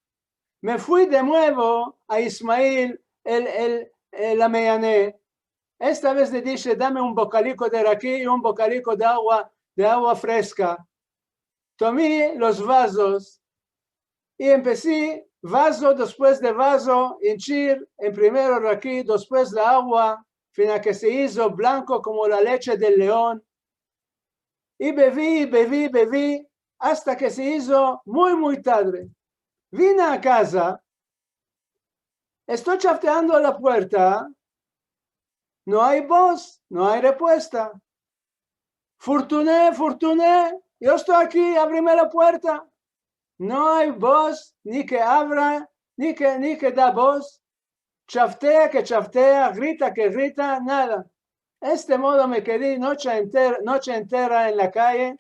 Me fui de muevo a Ismail, el, el, el, la meyane. Esta vez le dishe: "Dame un bokaliko de raki i un bokaliko de agua, de agua freska." Tomi los vazos i empesi vazo despues de vazo inchir, en primero raki, despues la agua, fina ke se izo blanko komo la leche del leon. I bevi, bevi, bevi, asta ke se izo muy, muy tadre. Vine a kaza, esto chavteando la puerta, no ay boz, no ay repuesta. "Furtune, Furtune, yo esto aki, avrime la puerta." No ay boz, ni ke avra, ni ke, ni ke da boz. Chavtea ke chavtea, grita ke grita, nada. Este modo me kedi noche enter-, noche entera en la kaye,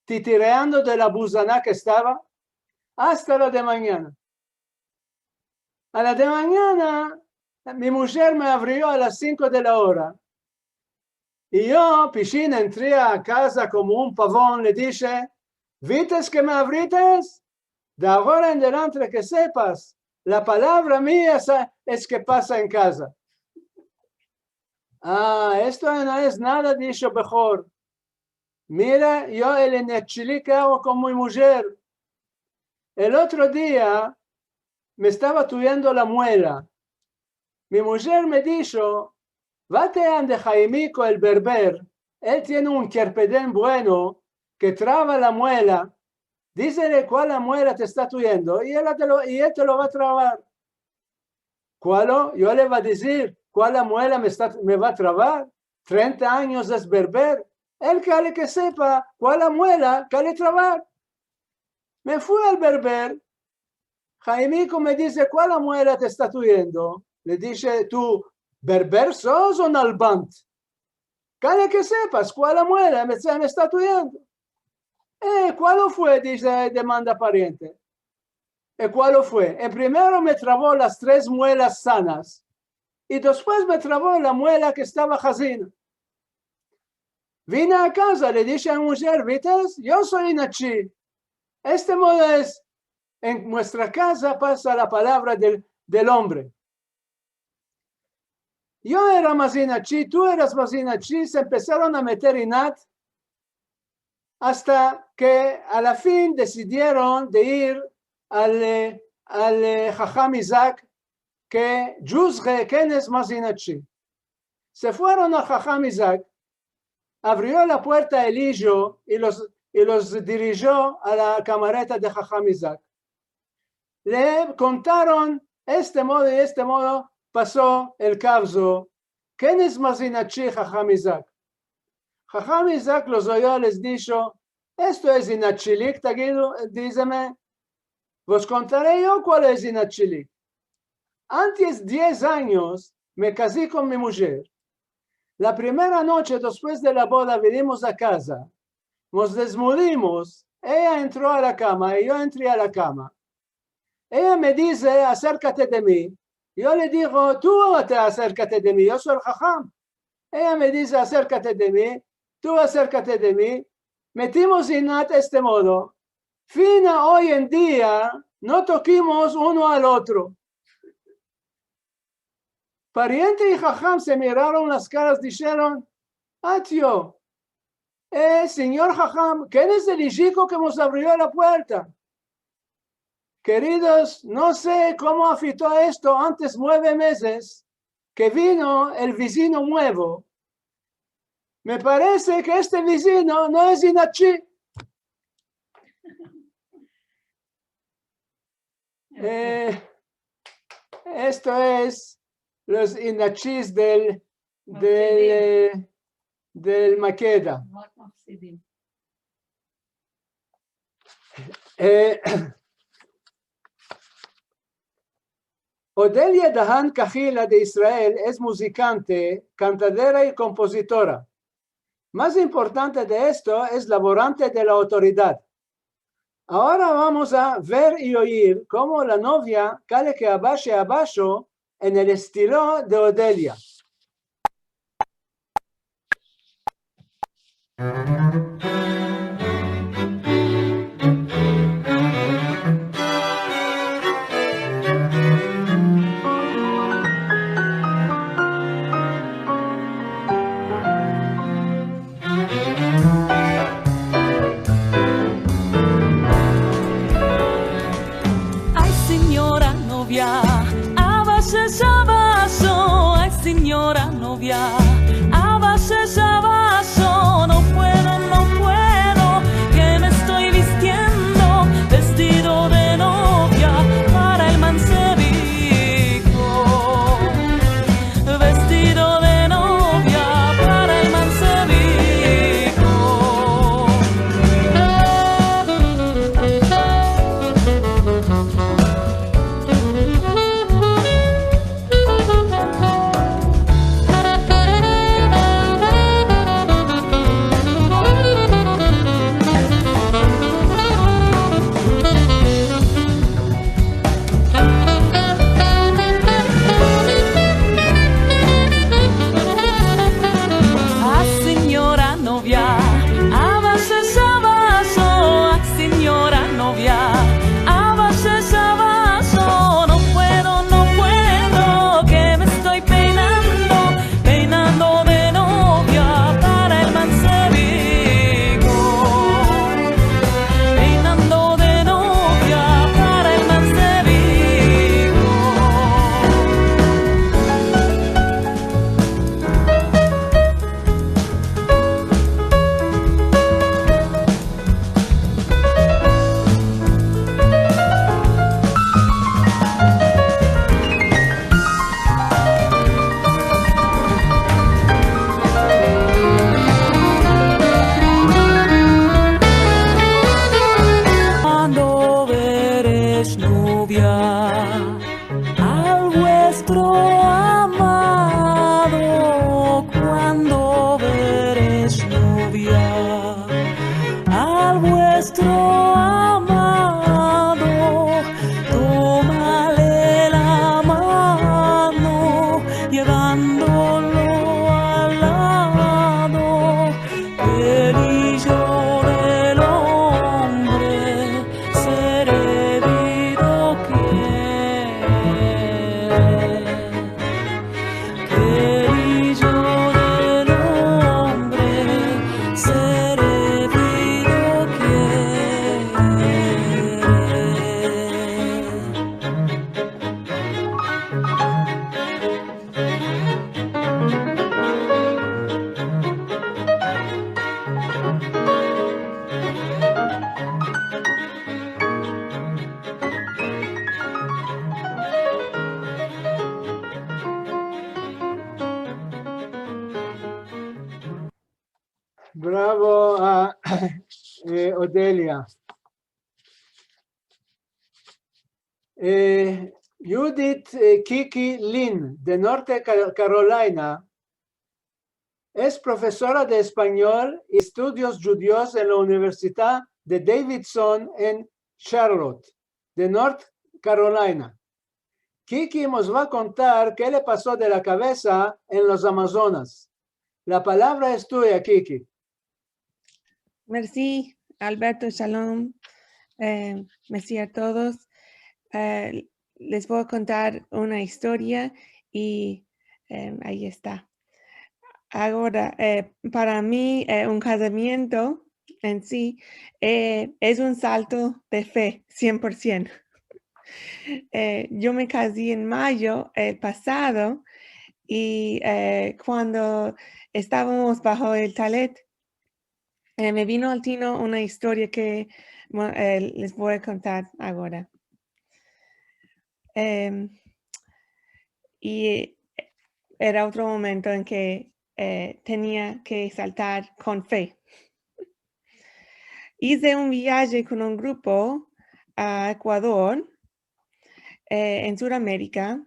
titireando de la buzana ke estava, asta la de manyana. A la de manyana, mi mujer me avrio a las sinko de la ora. I yo, pishin, entri a kaza komo un pavon, le dishe: "Vites ke me avrites? De agora en delantre ke sepas, la palavra mia es, es ke pasa en kaza." "A, esto no es nada", disho Behor. "Mira, yo el inachilik ke ago kon mi mujer. El otro dia me estava tuyendo la muela. Mi mujer me disho: 'Vate ande Haimiko el berber, el tiene un kerpeden bueno ke trava la muela. Dizele kual la muela te esta tuyendo i el te lo, i el te lo va a travar.'" "Kualo?" Yo le va a dizir kual la muela me esta, me va a travar. Trenta anyos es berber. El kale ke sepa kual la muela kale travar. Me fui al berber. Haimiko me dize: "Kual la muela te esta tuyendo?" Le dishe: "Tu berber sos o nalbant? Kale ke sepas kual la muela me, me esta tuyendo." "E, kualo fue?", dize, demanda pariente. "E, kualo fue? En primero me travo las tres muelas sanas i despues me travo la muela ke estava hazina." Vine a kaza, le dishe a mi mujer: "Vites? Yo so inachi. Este modo es, en muestra kaza pasa la palavra del, del ombre." Yo era mas inachi, tu eras mas inachi, se empesaron a meter inat, asta ke a la fin desidieron de ir al, e, al, e, Haham Izak, ke djuzge ken es mas inachi. Se fueron a Haham Izak, avrio la puerta el ijo i los, i los dirijio a la kamareta de Haham Izak. Le kontaron este modo i este modo paso el kavzo. Ken es mas inachi, Haham Izak? Haham Izak los oyo, les disho: "Esto es inachilik, tagidu, dizeme. Vos kontare yo kual es inachilik. Antes diez anyos me kazi kon mi mujer. La primera noche despues de la boda vinimos a kaza. Mos dezmudimos, eya entro a la kama i yo entri a la kama. Eya me dize: 'Aserkate de mi.' Yo le digo: 'Tu te aserkate de mi, yo so el haham.' Eya me dize: 'Aserkate de mi, tu aserkate de mi.' metimos inat este modo, fina oy en dia no tokimos uno al otro. Pariente i haham se miraron las karas, disheron: "Atio, eh, sinyor haham, ken es el ijiko ke mos avrio la puerta?" Keridos, no se komo afekto esto antes mueve mezes ke vino el vizino muevo. Me parese ke este vizino no es inachi. Eh, esto es los inachis del, del, eh, del Makeda. Eh, Odelia Dahan Kahila de Israel es muzikante, kantadera i kompozitora. Mas importante de esto es lavorante de la autoridad. Agora vamos a ver i oyir komo la novia kale ke abashe abasho en el estilo de Odelia. Ay, sinyora novia, abashe abasho. Ay, sinyora novia, abashe abasho. No puedo, no puedo, ke me esto bistiendo vestido de novia para el manseviko. Vestido de novia para el manseviko. A sinyora novia, abashe abasho, a sinyora novia, abashe abasho. No puedo, no puedo, ke me esto peinando, peinando de novia para el manseviko. Peinando de novia para el manseviko. Kuando veresh novia al vuestro amado, kuando veresh novia al vuestro amado, tómale la mano, yevandolo al lado, el ijo del ombre servido kere. El ijo del ombre servido kere. Bravo a, eh, Odelia. Eh, Judith, eh, Kiki Lin, de Norte Ca-, Carolina, es profesora de espanyol i estudios djudios en la Universidad de Davidson en Charlotte, de North Carolina. Kiki mos va a kontar ke le paso de la kavesa en los Amazonas. La palavra es tuya, Kiki. Mersi, Alberto, shalom. Eh, mersi a todos. Eh, les vo a kontar una istoria i, eh, ayi esta. Agora, eh, para mi, eh, un kazamiento en si, eh, es un salto de fe, sien por sien. Eh, yo me kazi en mayo el pasado i, eh, kuando estavamos bajo el talet, eh, me vino al tino una istoria ke, mo-, eh, les vo a kontar agora. Em, i era otro momento en ke, eh, tenia ke saltar kon fe. Ize un viaje kon un grupo a Ekuador, eh, en Sud Amerika,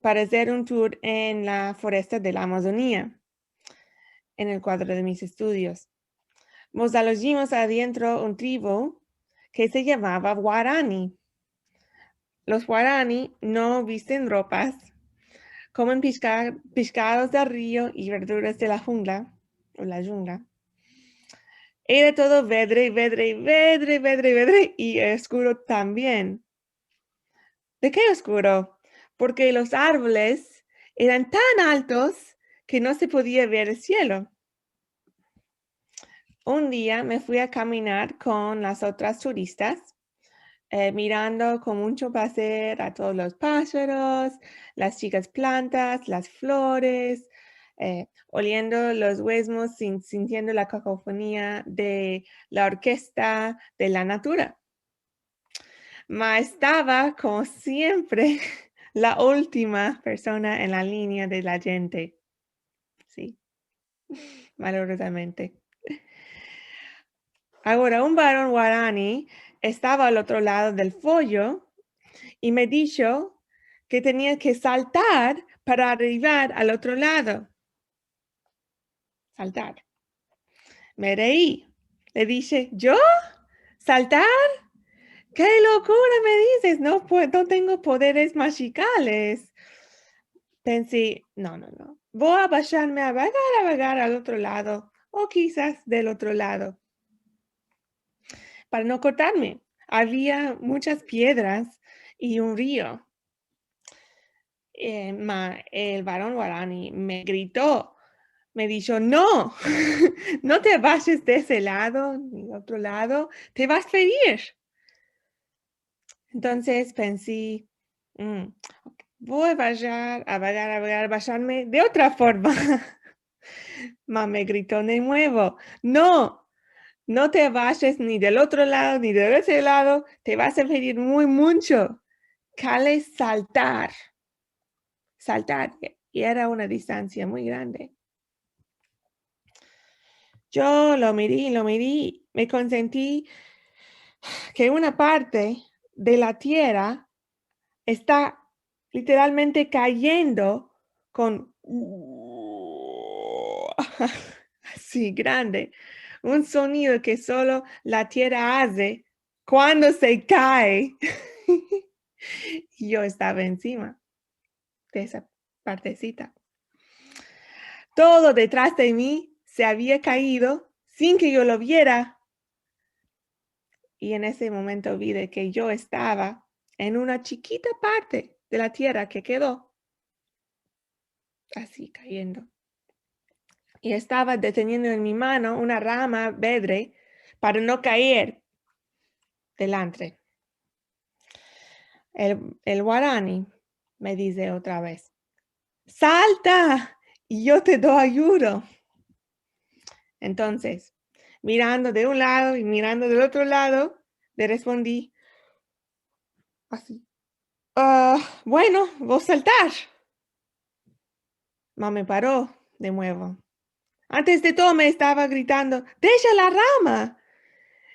para azer un tur en la foresta de la Amazonia, en el kuadro de mis estudios. Mos alojimos adientro un tribu ke se yamava Guarani. Los Guarani no visten ropas, komen pishka-, pishkados del rio i verduras de la jungla, o la jungla. Era todo vedre, vedre, vedre, vedre, vedre i oskuro tambien. ¿De ke oskuro? Porke los arvoles eran tan altos ke no se podia ver el sielo. Un dia me fui a kaminar kon las otras turistas, eh, mirando kon muncho plazer a todos los pasharos, las chikas plantas, las flores, eh, oliendo los guezmos, sin-, sintiendo la kakofonia de la orkesta de la natura. Ma estava, komo siempre, la ultima persona en la linea de la djente. Si. Malorozamente. Agora, un varon guarani estava al otro lado del foyo i me disho ke tenia ke saltar para arrivar al otro lado. Saltar. Me rei. Le dishe, "Yo? Saltar? Ke lokura me dizes? No pue-, no tengo poderes majikales." Pensi, "No, no, no. Vo a abasharme a vagar, a vagar al otro lado, o kizas del otro lado, para no kortarme." Avia munchas piedras i un rio. Eh, ma el varon guarani me grito, me disho, "No, no te abashes de ese lado ni del otro lado, te vas a ferir." Entonses pensi, "Mm, vo a vagar, a vagar, a vagar, abasharme de otra forma." Ma me grito de muevo, "No, no te abashes ni del otro lado ni de ese lado, te vas a ferir muy muncho. Kale saltar." Saltar. I era una distansia muy grande. Yo lo miri, lo miri, me konsenti ke una parte de la tierra esta literalmente kayendo kon asi grande, un sonido ke solo la tierra aze kuando se kae. I yo estava ensima de esa partesita. Todo detras de mi se avia kaido sin ke yo lo viera. I en ese momento vi de ke yo estava en una chikita parte de la tierra ke kedo asi kayendo. I estava deteniendo en mi mano una rama vedre para no kaer delantre. El, el guarani me dize otra vez, "Salta, i yo te do ayudo." Entonses, mirando de un lado i mirando del otro lado, le respondi asi, "Ah, bueno, vo a saltar." Ma me paro de muevo. Antes de todo me estava gritando, "Desha la rama,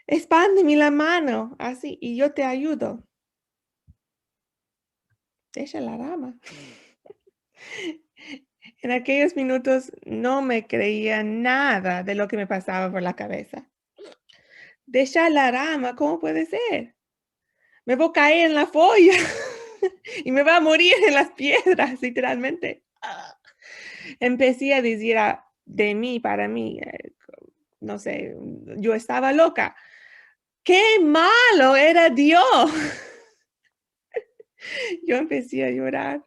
espandeme la mano, asi, i yo te ayudo." Desha la rama. En akeyos minutos no me kreia nada de lo ke me pasava por la kavesa. "Desha la rama, komo puede ser? Me vo a kaer en la foya i me vo a morir en las piedras, literalmente." Empesi a dizir a, de mi para mi, eh, no se, yo estava loka. Ke malo era Dio! Yo empesi a yorar.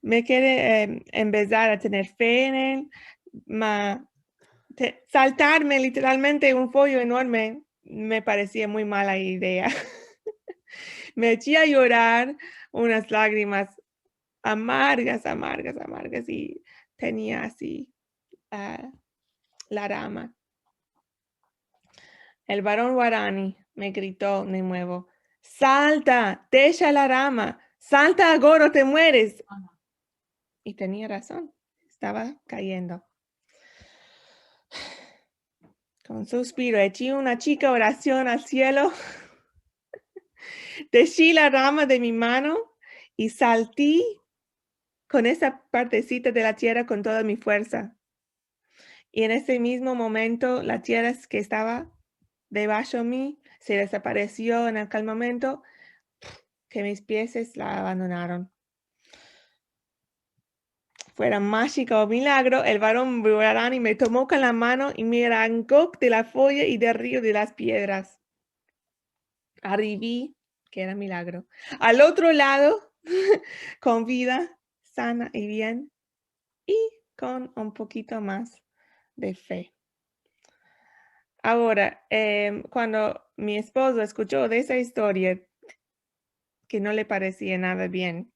Me kere, eh, empesar a tener fe en el, ma te-, saltarme literalmente un foyo enorme me paresia muy mala idea. Me echi a yorar unas lagrimas amargas, amargas, amargas, i tenia ansi, ah, la rama. El varon Guarani me grito de muevo: "Salta, desha la rama, salta agora o te mueres". I tenia razon, estava kayendo. Kon suspiro, echi una chika orasion al sielo, deshi la rama de mi mano i salti kon esa partesita de la tierra kon toda mi fuersa. I en ese mizmo momento, la tierra ke estava debasho mi se desaparesio en akel momento, ke mis pieses la abandonaron. Fuera mashiko o milagro, el varon Guarani me tomo kon la mano i me aranko de la foya i del rio de las piedras. Arivi, ke era milagro, al otro lado, kon vida, sana i bien, i kon un pokito mas de fe. Agora, em, kuando mi espozo eskucho de esa istoria, ke no le paresia nada bien,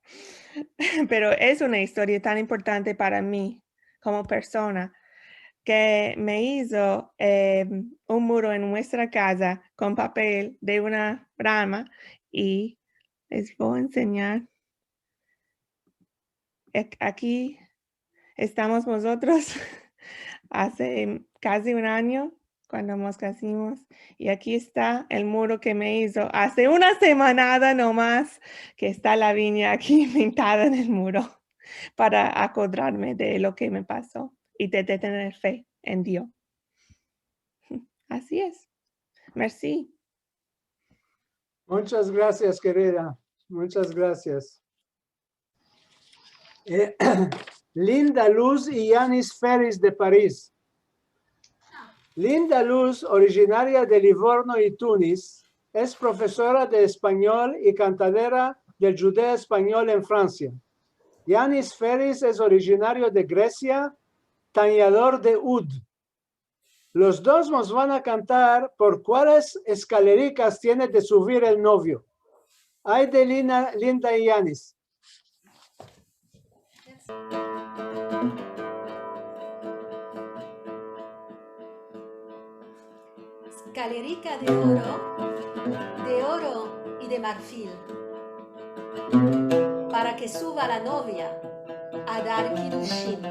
pero es una istoria tan importante para mi komo persona, ke me izo, em, un muro en muestra kaza kon papel de una rama, i les vo a ensenyar. Ek-, aki estamos mozotros aze kazi un anyo, kuando mos kazimos, i aki esta el muro ke me izo aze una semanada no mas, ke esta la vinya aki pintada en el muro para akodrarme de lo ke me paso i de, de tener fe en Dio. Ansi es. Mersi. Munchas grasias, kerida. Munchas grasias. Eh, Linda Luz i Yanis Ferris de Paris. Linda Luz, orijinaria de Livorno i Tunis, es profesora de espanyol i kantadera del djudeo-espanyol en Fransia. Yanis Ferris es orijinario de Gresia, tanyador de ud. Los dos mos van a kantar por kuales eskalerikas tiene de suvir el novio. Ay de Lina-, Linda i Yanis. Skalerika de oro, de oro i de marfil, para ke suva la novia a dar kidushin.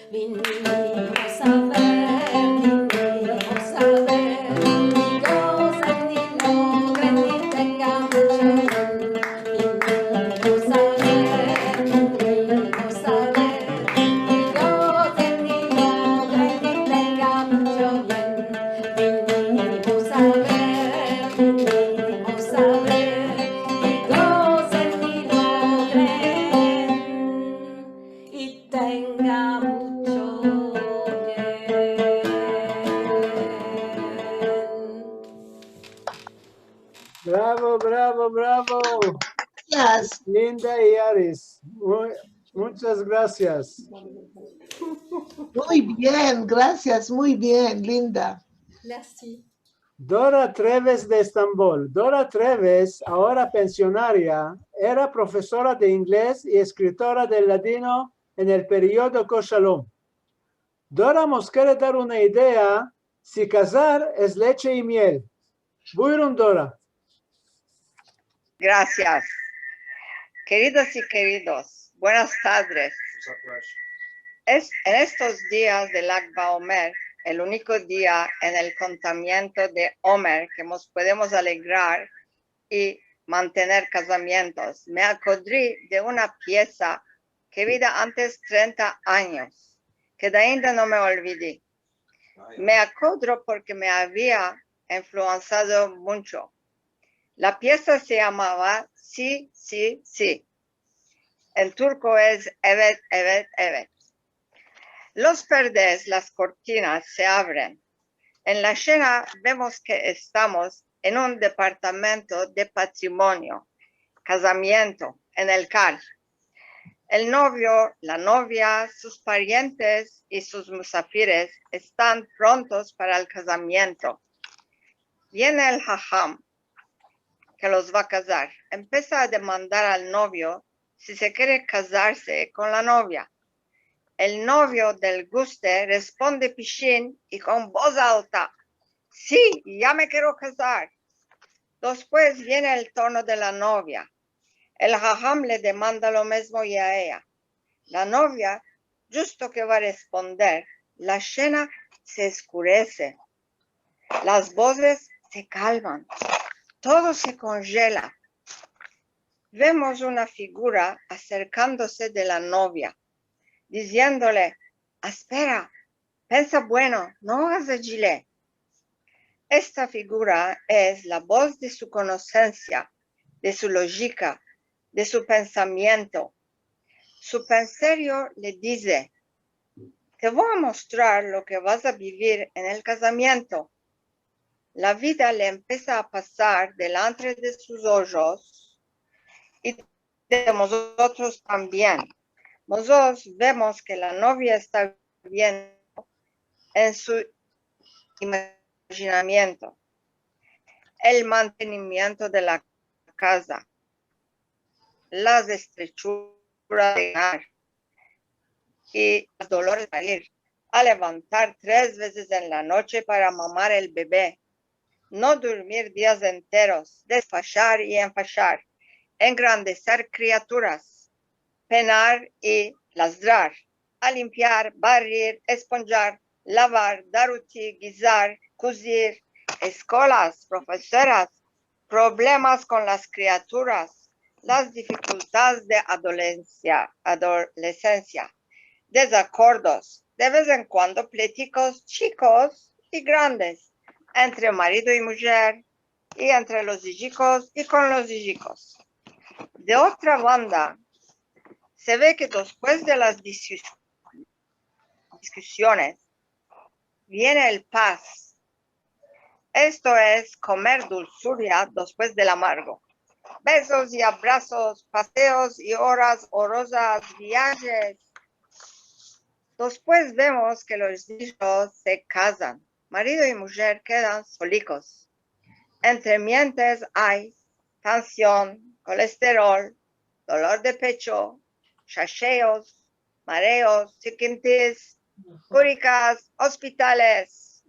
Vinimos a ver, vinimos a ver, i gozen i logren i tengan mucho bien. Vinimos a ver, vinimos a ver, i gozen i logren i tengan mucho bien. Vinimos a ver, vinimos a ver, i gozen i logren i tengan mucho bien. Bravo, bravo, bravo. Gracias. Linda i Aris. Muy, muchas gracias. Muy bien, gracias, muy bien, Linda. Merci. Dora Treves de Estambol. Dora Treves, agora pensionaria, era profesora de inglez i eskritora de ladino en el periodo Ko Shalom. Dora mos kere dar una idea si kazar es leche i miel. Buyurun, Dora. Gracias. Keridas i keridos, buenas tardes. Es, en estos dias de Lag BaOmer, el uniko dia en el kontamiento de Omer ke mos podemos alegrar i mantener kazamientos, me akodri de una piesa ke vida antes trenta anyos, ke de ainda no me olvidi. Me akodro porke me avia influensado muncho. La piesa se yamava Si, Si, Si. En turko es Evet, Evet, Evet. Los perdes, las kortinas se avren. En la shena vemos ke estamos en un departamento de patrimonio, kazamiento, en el kal. El novio, la novia, sus parientes i sus musafires estan prontos para el kazamiento. Viene el haham ke los va a kazar. Empesa a demandar al novio si se kere kazarse kon la novia. El novio del guste responde pishin i kon boz alta: "Si, ya me kero kazar." Despues viene el turno de la novia. El haham le demanda lo mezmo i a eya. La novia, djusto ke va a responder, la shena se eskurese. Las bozes se kalman. Todo se konjela. Vemos una figura aserkandose de la novia, diziendole: "Espera, pensa bueno, no agas ajile." Esta figura es la boz de su konosensia, de su lojika, de su pensamiento. Su penserio le dize: "Te vo a mostrar lo ke vas a bivir en el kazamiento." La vida le empesa a pasar delantre de sus ojos i de mozotros tambien. Mozotros vemos ke la novia esta biviendo en su imajinamiento, el mantenimiento de la kaza, las estrechuras de ganar i los dolores de parir, a levantar tres vezes en la noche para mamar el bebe, no durmir dias enteros, desfashar i enfashar, engrandeser kriaturas, penar i lazdrar, a limpiar, barrir, esponjar, lavar, dar uti, gizar, kuzir, eskolas, profesoras, problemas kon las kriaturas, las difikultades de adolensia, adolesensia, dezakordos, de vez en kuando pleitikos chikos i grandes, entre marido i mujer, i entre los ijikos i kon los ijikos. De otra banda, se ve ke despues de las diskus-, diskusiones, viene el paz. Esto es komer dulsuria despues del amargo. Bezos i abrasos, paseos i oras orozas, viajes. Despues vemos ke los ijos se kazan, marido i mujer kedan solikos. Entremientes ay tansion, kolesterol, dolor de pecho, shasheos, mareos, sikintis, kurikas, ospitales.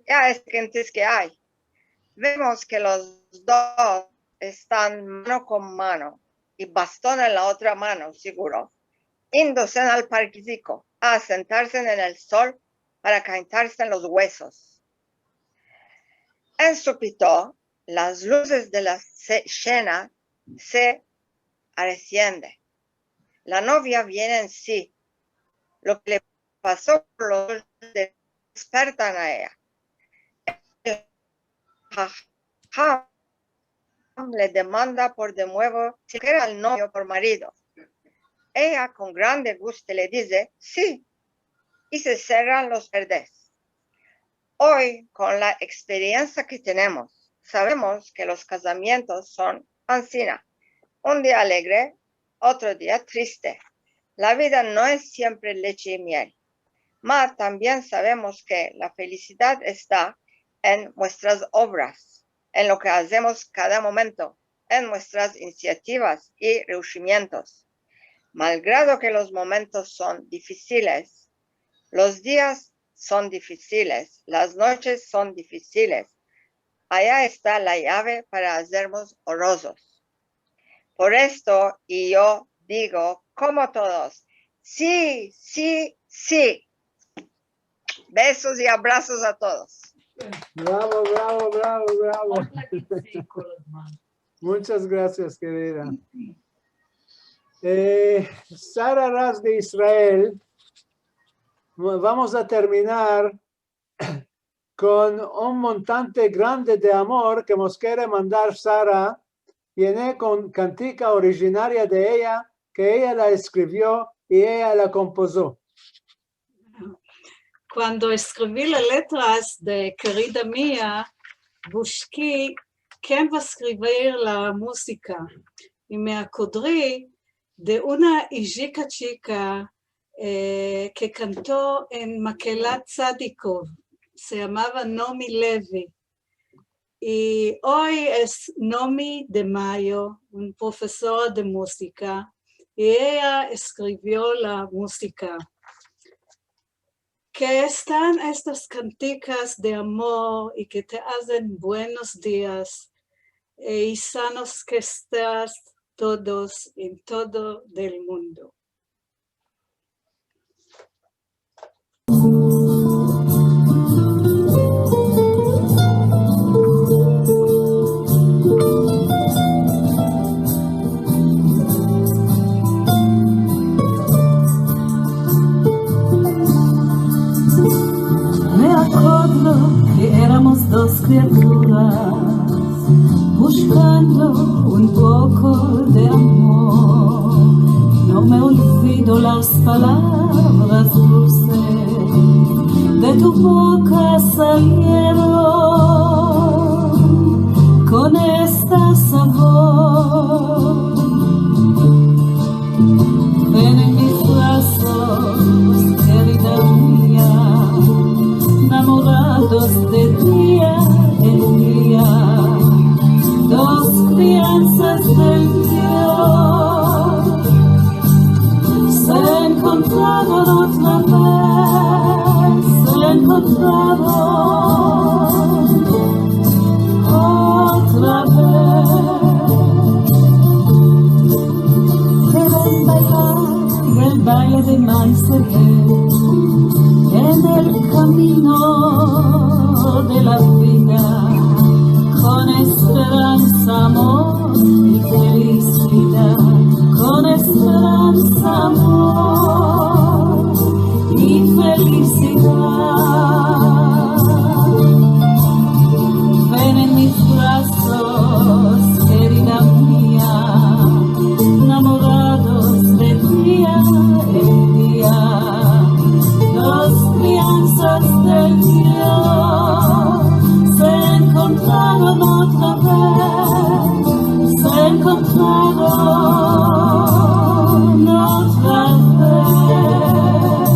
Ya es sikintis ke ay. Vemos ke los dos estan mano kon mano i baston en la otra mano, siguro, yendose al parkeziko. a sentarse en el sol para kalentarse los uesos. En su pito, las luzes de la se-, shena se aresiende. La novia viene en si. Lo ke le paso por los ojos desperta a eya. El haham le demanda por de muevo si kere al novio por marido. Eya kon grande gusto le dize, "Si", i se serran los verdes. Oy, kon la eksperiensia ke tenemos, savemos ke los kazamientos son ansina, un dia alegre, otro dia triste. La vida no es siempre leche i miel. Ma tambien savemos ke la felisidad esta en muestras ovras, en lo ke azemos kada momento, en muestras inisiativas i reushimientos. Malgrado ke los momentos son difisiles, los dias son difisiles, las noches son difisiles, aya esta la yave para azermos orozos. Por esto, i yo digo, komo todos, si, si, si. Besos i abrazos a todos. Bravo, bravo, bravo, bravo. Muchas gracias, kerida. Eh, Sara Ras de Israel, vamos a terminar kon un montante grande de amor ke mos kere mandar Sara, viene kon kantika orijinaria de eya, ke eya la eskrivio i eya la kompozo. Kuando eskrivi las letras de Kerida Mia, bushki ken va eskrivir la muzika, i me akodri de una ijika chika, eh, ke kanto en Makelat Tzadikov, se yamava Nomi Levi. I oy es Nomi de Mayo, un profesor de muzika, i eya eskrivio la muzika. Ke estan estas kantikas de amor i ke te azen buenos dias, i sanos ke estas todos en todo del mundo. Me akodro ke eramos dos kriaturas bushkando un poko de amor. No me olvido las palavras dulses de tu boka salieron kon esta savor. Ven en mis brazos, kerida mia, namorados de dia en dia, dos kriansas del Dios se enkontraron otra vez, se enkontraron otra vez. Keren bailar el baile de Maizeved en el kamino de la vida, kon esperansa, amor i felisidad, kon esperansa, amor i felisidad. Ven en mis brazos, kerida mia, namorados de dia en dia, dos kriansas del Dios se enkontraron otra vez, se enkontraron otra vez.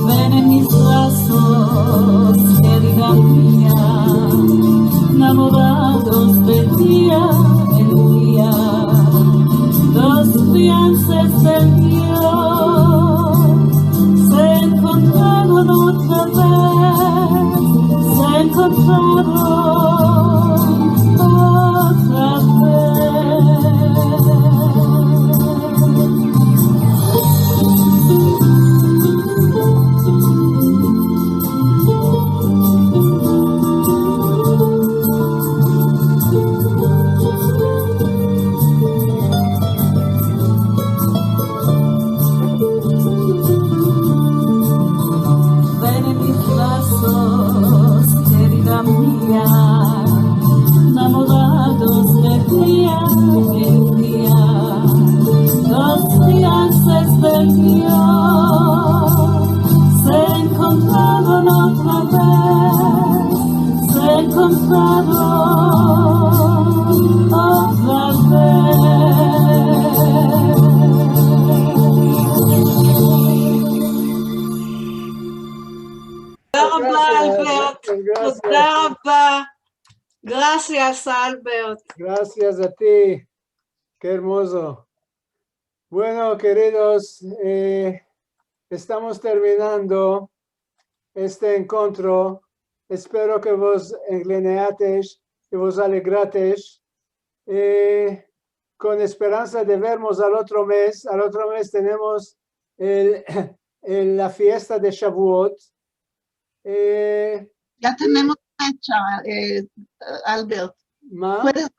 Ven en mis brazos, kerida mia, namorados de dia en dia, dos kriansas del Dios se enkontraron otra vez, se enkontraron otra vez. Gracias, Albert. Gracias a ti. Ke ermozo. Bueno, keridos, eh, estamos terminando este enkontro. Espero ke vos engleneates i vos alegrates. Eh, kon esperansa de vermos al otro mes. Al otro mes tenemos el, el, la fiesta de Shavuot. Eh, Ya tenemos fecha, eh, Albert. Ma? Puedes,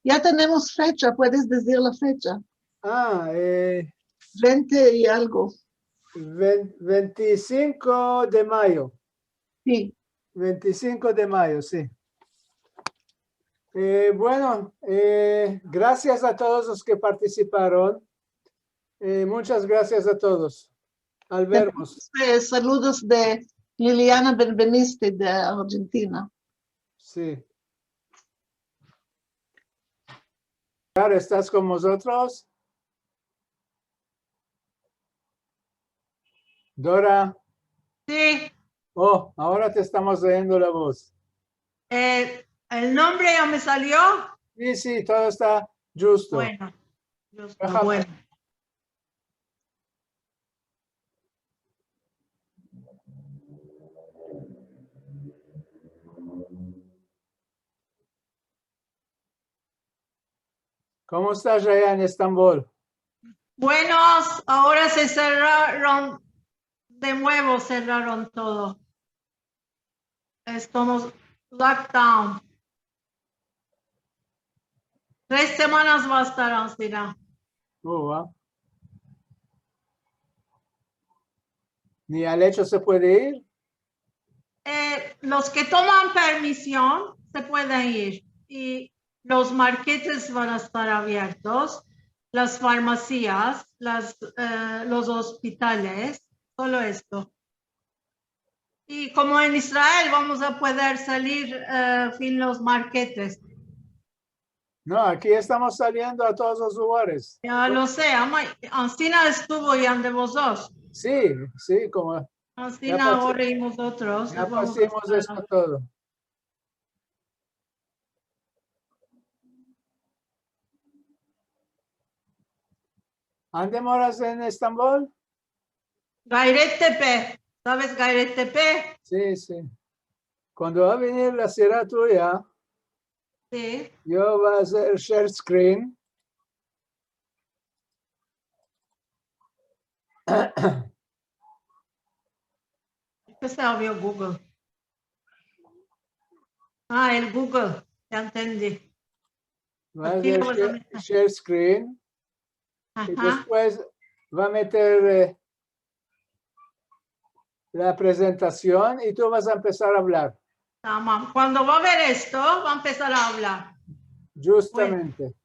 ya tenemos fecha, puedes dizir la fecha. Ah, eh, Vente i algo. Ven-, ventisinko de mayo. Si. Ventisinko de mayo, si. Eh, bueno, eh, grasias a todos los ke partisiparon. Eh, munchas grasias a todos. Al vermos. Tenemos, eh, saludos de Liliana Benveniste de Argentina. Si. Dora, estas kon mozotros? Dora. Si. Oh, agora te estamos oyendo la voz. Eh, el nombre ya me salio? Si, si, todo esta djusto. Bueno, djusto, bueno. Komo estas aya en Estambol? Bueno, agora se serraron, de muevo serraron todo. Estamos lockdown. Tres semanas va a estar ansi. Oh, wow. Ni al echo se puede ir? Eh, los ke toman permision se pueden ir. I los marketes van a estar aviertos, las farmasias, las, eh, los ospitales, solo esto. I komo en Israel vamos a pueder salir, eh, fin los marketes. No, aki estamos saliendo a todos los lugares. Ya lo se, ama, ansina estuvo ya de vozotros. Si, si, komo Ansina agora i mozotros ya pasimos esto todo. Ande moras en Estambol? Gayrettepe. Saves Gayrettepe? Si, si. Kuando va a venir la sira tuya, si, yo vo a azer share screen. Esto se avrio Google. Ah, el Google, ya entendi. Va a azer share screen. Aha. I despues va a meter, eh, la prezentasion i tu vas a empesar a avlar. Tamam. Kuando va a ver esto, va a empesar a avlar. Djustamente. Bueno.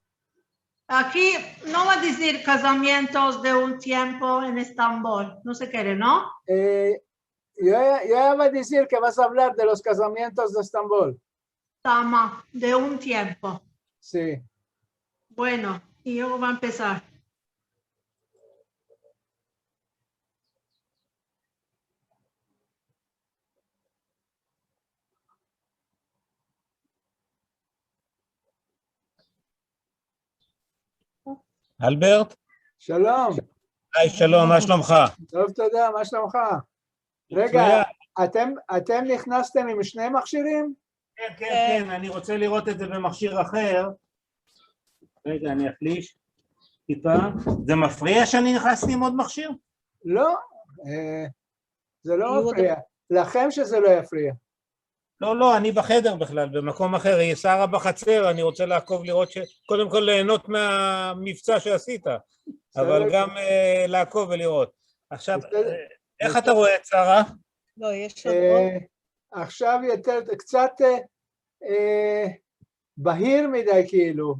Aki no va a dizir kazamientos de un tiempo en Estambol. No se kere, no? Eh, yo, yo va a dizir ke vas a avlar de los kazamientos de Estambol. Tamam, de un tiempo. Si. Bueno, i yo vo a empesar. אלבערט? שלום. היי, שלום, מה שלומך? טוב, תודה, מה שלומך? רגע, מצוין. אתם, אתם נכנסתם עם שני מכשירים? כן, כן, כן, אני רוצה לראות את זה במכשיר אחר. רגע, אני אחליש טיפה. זה מפריע שאני נכנסתי עם עוד מכשיר? לא, אה, זה לא מפריע. לכם שזה לא יפריע. לא, לא, אני בחדר בכלל, במקום אחר. שרה בחצר, אני רוצה לעקוב לראות ש... קודם כל ליהנות מהמבצע שעשית, אבל גם, אה, לעקוב ולראות. עכשיו, אה, איך אתה רואה את שרה? לא, יש עוד אור. אה, עכשיו יותר, קצת, אה, אה, בהיר מדי, כאילו.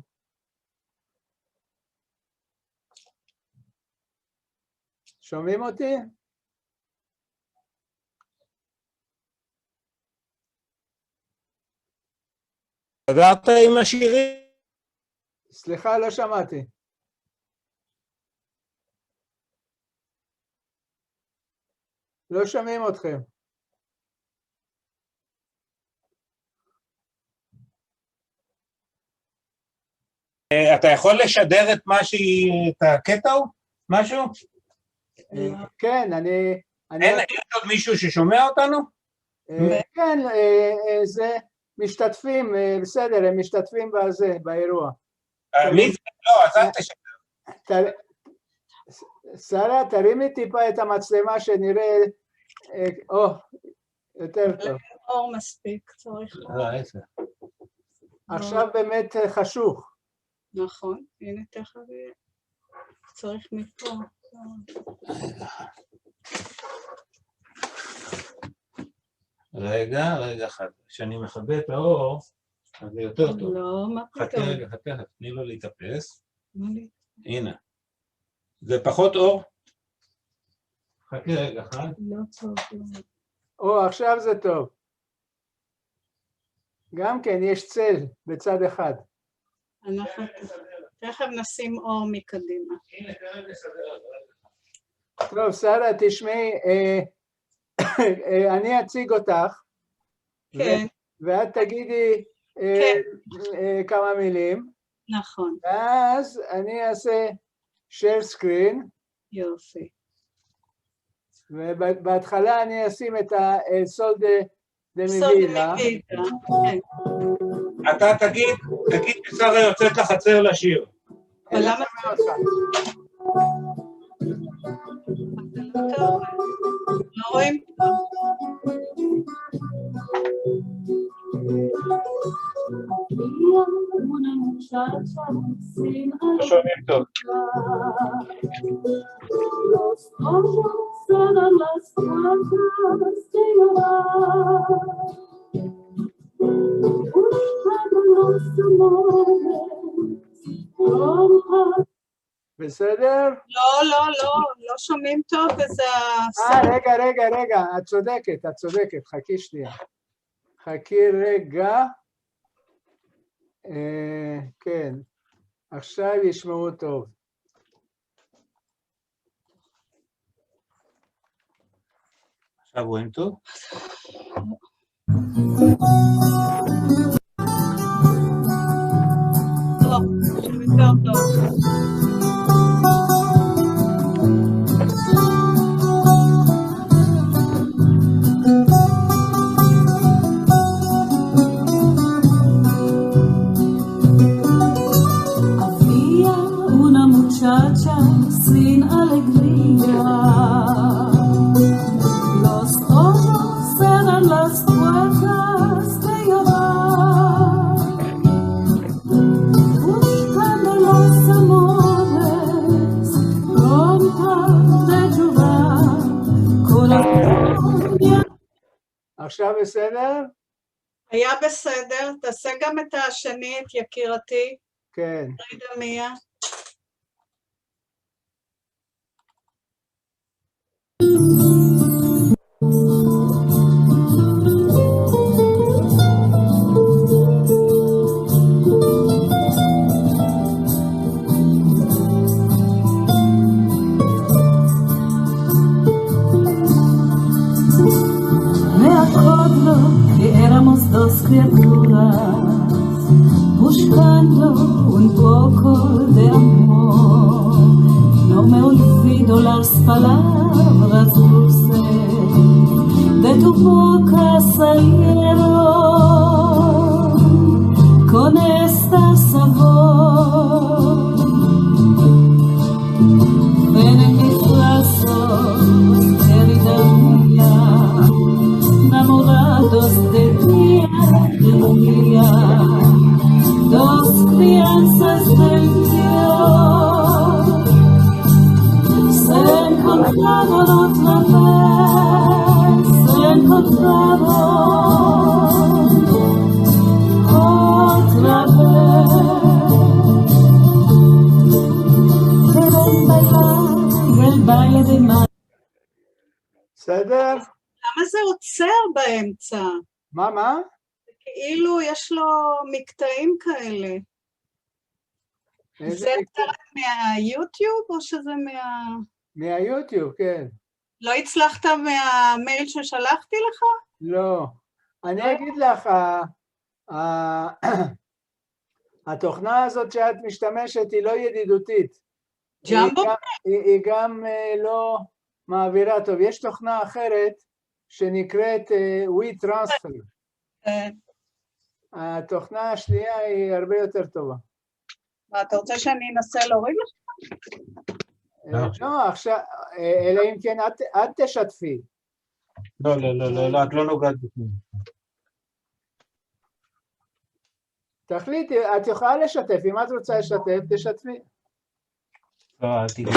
שומעים אותי? חזרת עם השירים? סליחה, לא שמעתי. לא שומעים אתכם. אה, אתה יכול לשדר את מה שהיא, את הקטע או משהו? אה, כן, אני, אני אין, אין עוד מישהו ששומע אותנו? אה, כן, אה, אה, זה משתתפים, אה, בסדר, הם משתתפים בזה, באירוע. אה, מי זה? לא, אז אל תשדר. תר-, שרה, תרימי טיפה את המצלמה שנראה, אה, או, יותר טוב. אור מספיק, צריך אור. אה, איזה? עכשיו באמת, אה, חשוך. נכון, הנה תכף יהיה. צריך מפה. רגע, רגע אחד. כשאני מכבה את האור, אז זה יותר טוב. לא, מה חכה פתאום? רגע, חכה, תני לו להתאפס. מה לי? הנה. זה פחות אור? חכה רגע אחד. לא טוב, לא. או, עכשיו זה טוב. גם כן, יש צל בצד אחד. אנחנו תכף נשים אור מקדימה. טוב, שרה, תשמעי, אה, אה, אני אציג אותך. כן. ו-, ואת תגידי, אה, כן. אה, כמה מילים. נכון. ואז אני אעשה share screen. יופי. ובהתחלה אני אשים את ה-, אה, סול דה, דה סול דה מיבילה. מיבילה, כן. אתה תגיד, תגיד ששרה יוצאת לחצר לשיר. אבל למה? לא רואים טוב. לא שומעים טוב. בסדר? לא, לא, לא, לא שומעים טוב, וזה... אה, רגע, רגע, רגע, את צודקת, את צודקת, חכי שנייה. חכי רגע. אה, כן, עכשיו ישמעו טוב. עכשיו רואים טוב? טוב, טוב, טוב. Había una muchacha sin alegría. Los ojos eran las puertas de llorar. Buscando los amores, pronta de llorar. Corazón. עכשיו בסדר? היה בסדר, תעשה גם את השני, את יקירתי. כן. רגע, מיה. Me akodro ke eramos dos kriaturas bushkando un poko de amor. No me olvido las palavras dulses de tu boka salieron kon este savor. Ven en mis brazos, kerida mia, namorados de ti. Dos kriansas del Dios se enkontraron otra vez, se enkontraron otra vez. Keren bailar el baile de mar. בסדר? למה זה עוצר באמצע? מה, מה? כאילו יש לו מקטעים כאלה. איזה מקטע? זה מהיוטיוב או שזה מה... מהיוטיוב, כן. לא הצלחת מהמייל ששלחתי לך? לא. אני אגיד לך, ה-, ה-, התוכנה הזאת שאת משתמשת היא לא ידידותית. היא ג'מבו? גם, היא, היא גם אה, לא מעבירה טוב. יש תוכנה אחרת שנקראת אה, WeTransfer. אה, התוכנה השנייה היא הרבה יותר טובה. מה, אתה רוצה שאני אנסה להוריד לך? אה, לא, עכשיו, אה, אלא אם כן את, את תשתפי. לא, לא, לא, לא, לא, את לא נוגעת בפנים. תחליטי, את יכולה לשתף, אם את רוצה לשתף, תשתפי. לא, אל תיגע.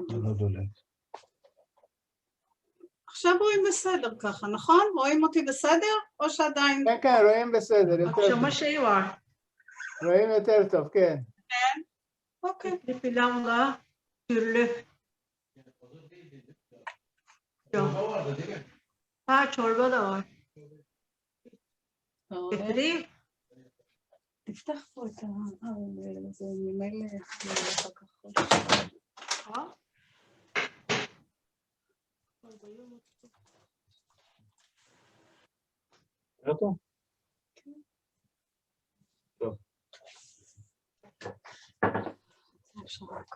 זה לא דולף. עכשיו רואים בסדר ככה, נכון? רואים אותי בסדר? או שעדיין? כן, כן, רואים בסדר, יותר טוב. רואים יותר טוב, כן. כן? אוקיי. Yok. Ha, çorba da var. Getireyim. תפתח פה את ה... אה, זה ממילא אחר כך. אה? טוב.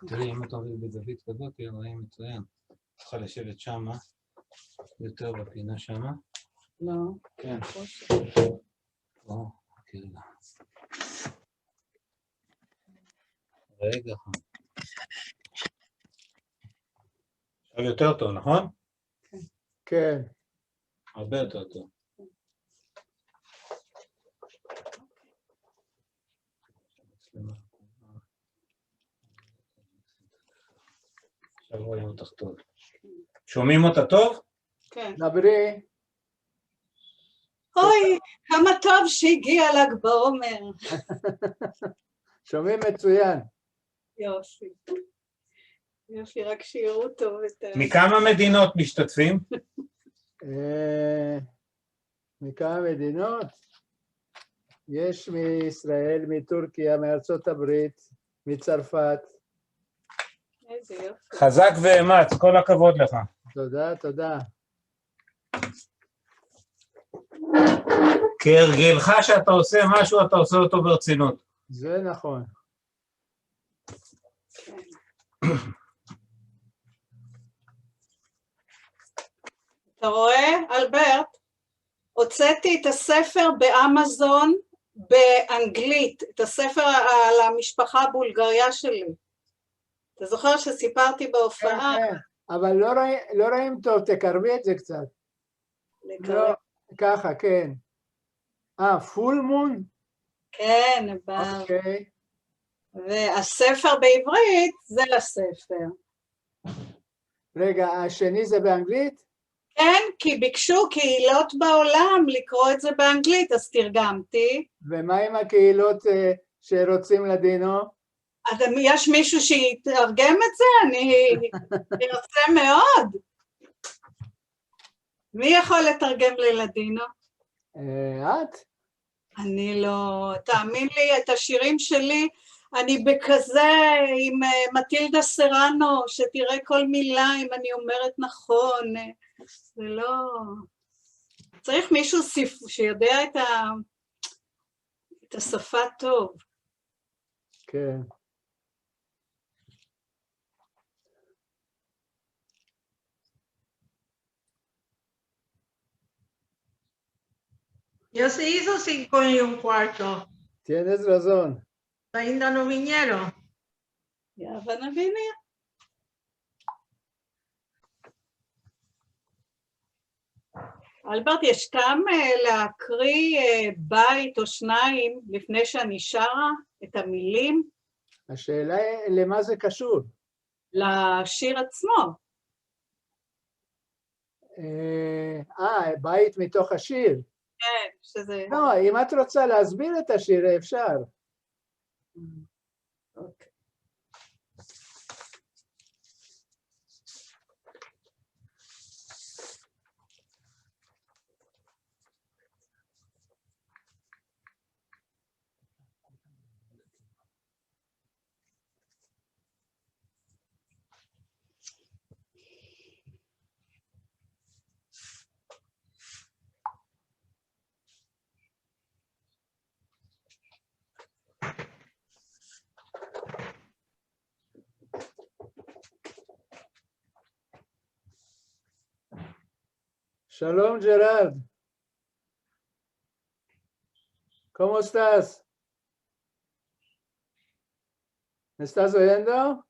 תראי, אם את עומדת בזווית כזאת, תראי, רואים מצוין. צריכה לשבת שמה, יותר בפינה שמה. לא. כן. או, אוקיי, רגע. רגע אחד. עכשיו יותר טוב, נכון? כן. הרבה יותר טוב. עכשיו רואים אותך טוב. שומעים אותה טוב? כן. דברי. אוי, כמה טוב שהגיע לג בעומר. שומעים מצוין. יופי. יופי, רק שיראו טוב את ה... מכמה מדינות משתתפים? אה, מכמה מדינות? יש מישראל, מטורקיה, מארצות הברית, מצרפת. איזה יופי. חזק ואמץ, כל הכבוד לך. תודה, תודה. כהרגלך, שאתה עושה משהו, אתה עושה אותו ברצינות. זה נכון. אתה רואה, אלברט? הוצאתי את הספר באמזון באנגלית, את הספר על המשפחה הבולגריה שלי. אתה זוכר שסיפרתי בהופעה? כן, כן. אבל לא רואים, לא רואים טוב, תקרבי את זה קצת. לא, ככה, כן. אה, פול מון? כן, בר. אוקיי. והספר בעברית זה הספר. רגע, השני זה באנגלית? כן, כי ביקשו קהילות בעולם לקרוא את זה באנגלית, אז תרגמתי. ומה עם הקהילות אה, שרוצים לדינו? אז יש מישהו שיתרגם את זה? אני ארצה מאוד. מי יכול לתרגם ללדינו? אה, את? אני לא, תאמין לי, את השירים שלי, אני בכזה, עם אה, מטילדה סרנו, שתראה כל מילה, אם אני אומרת נכון, אה, זה לא... צריך מישהו ספ... שיודע את, ה... את השפה טוב. כן. Ya se hizo cinco y un cuarto. Tienes razón. Ainda no vinieron. Ya van a venir. אלברט, יש טעם אה, להקריא אה, בית או שניים לפני שאני שרה את המילים? השאלה היא למה זה קשור. לשיר עצמו. אה, אה, בית מתוך השיר. כן, שזה... לא, אם את רוצה להסביר את השיר, אפשר. אוקיי. Shalom, Gerard. Komo estas? Me estas oyendo?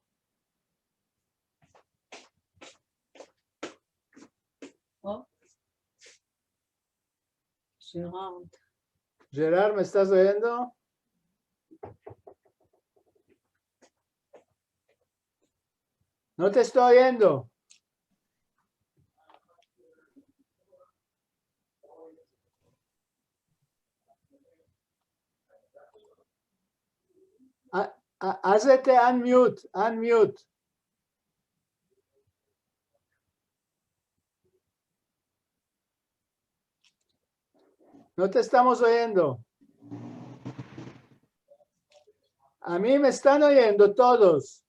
O. Gerard. Gerard, me estas oyendo? No te esto oyendo. A, a, azete unmute, unmute. No te estamos oyendo. A mi me estan oyendo todos.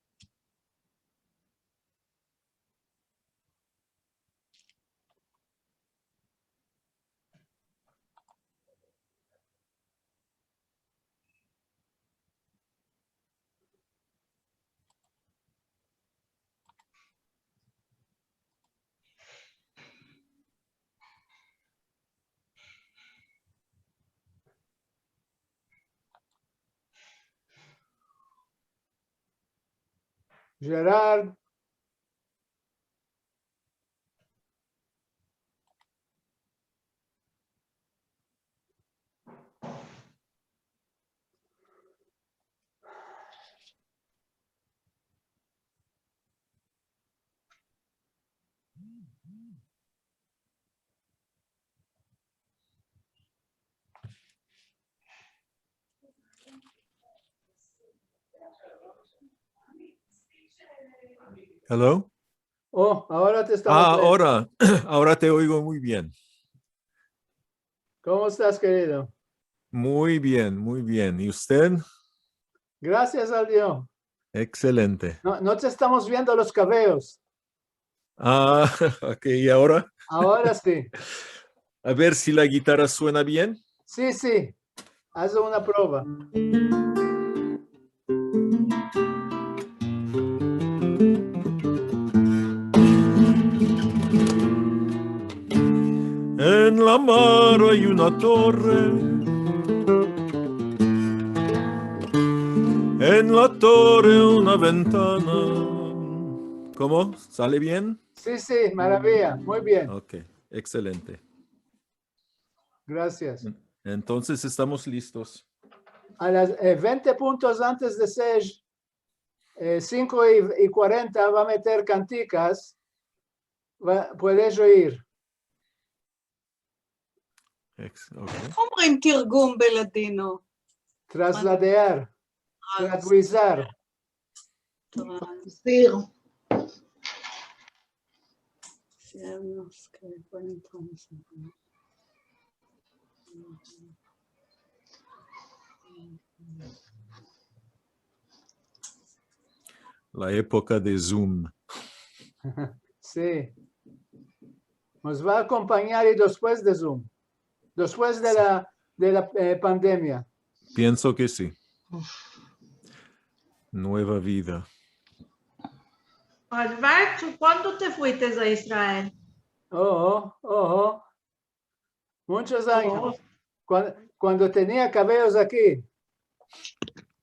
Gerard. Hello? O, agora te estamos oyendo. Ah, agora, agora te oigo muy bien. Komo estas, kerido? Muy bien, muy bien. I usted? Grasias al Dio. Ekselente. No, no te estamos viendo los kaveos. Ah, ok, i agora? Agora si. A ver si la gitarra suena bien. Si, si. Azo una prova. En la mar ay una torre, en la torre una ventana. Komo? Sale bien? Si, si, maraviya, muy bien. Ok, ekselente. Grasias. En-, entonses estamos listos. A las, e, vente puntos antes de sesh, e, sinko i, i kuarenta va a meter kantikas, va, puedes oir. Eks-, ok. איך אומרים תרגום בלאדינו? Trasladear, traduizar. Traducir. La epoka de Zoom. Si. Mos va a akompanyar i despues de Zoom. Despues de la, de la, e, pandemia. Pienso ke si. Nueva vida. Alberto, kuando te fuites a Israel? Oho, oho. Muchos anyos. O. Kuan-, kuando tenia kaveyos aki.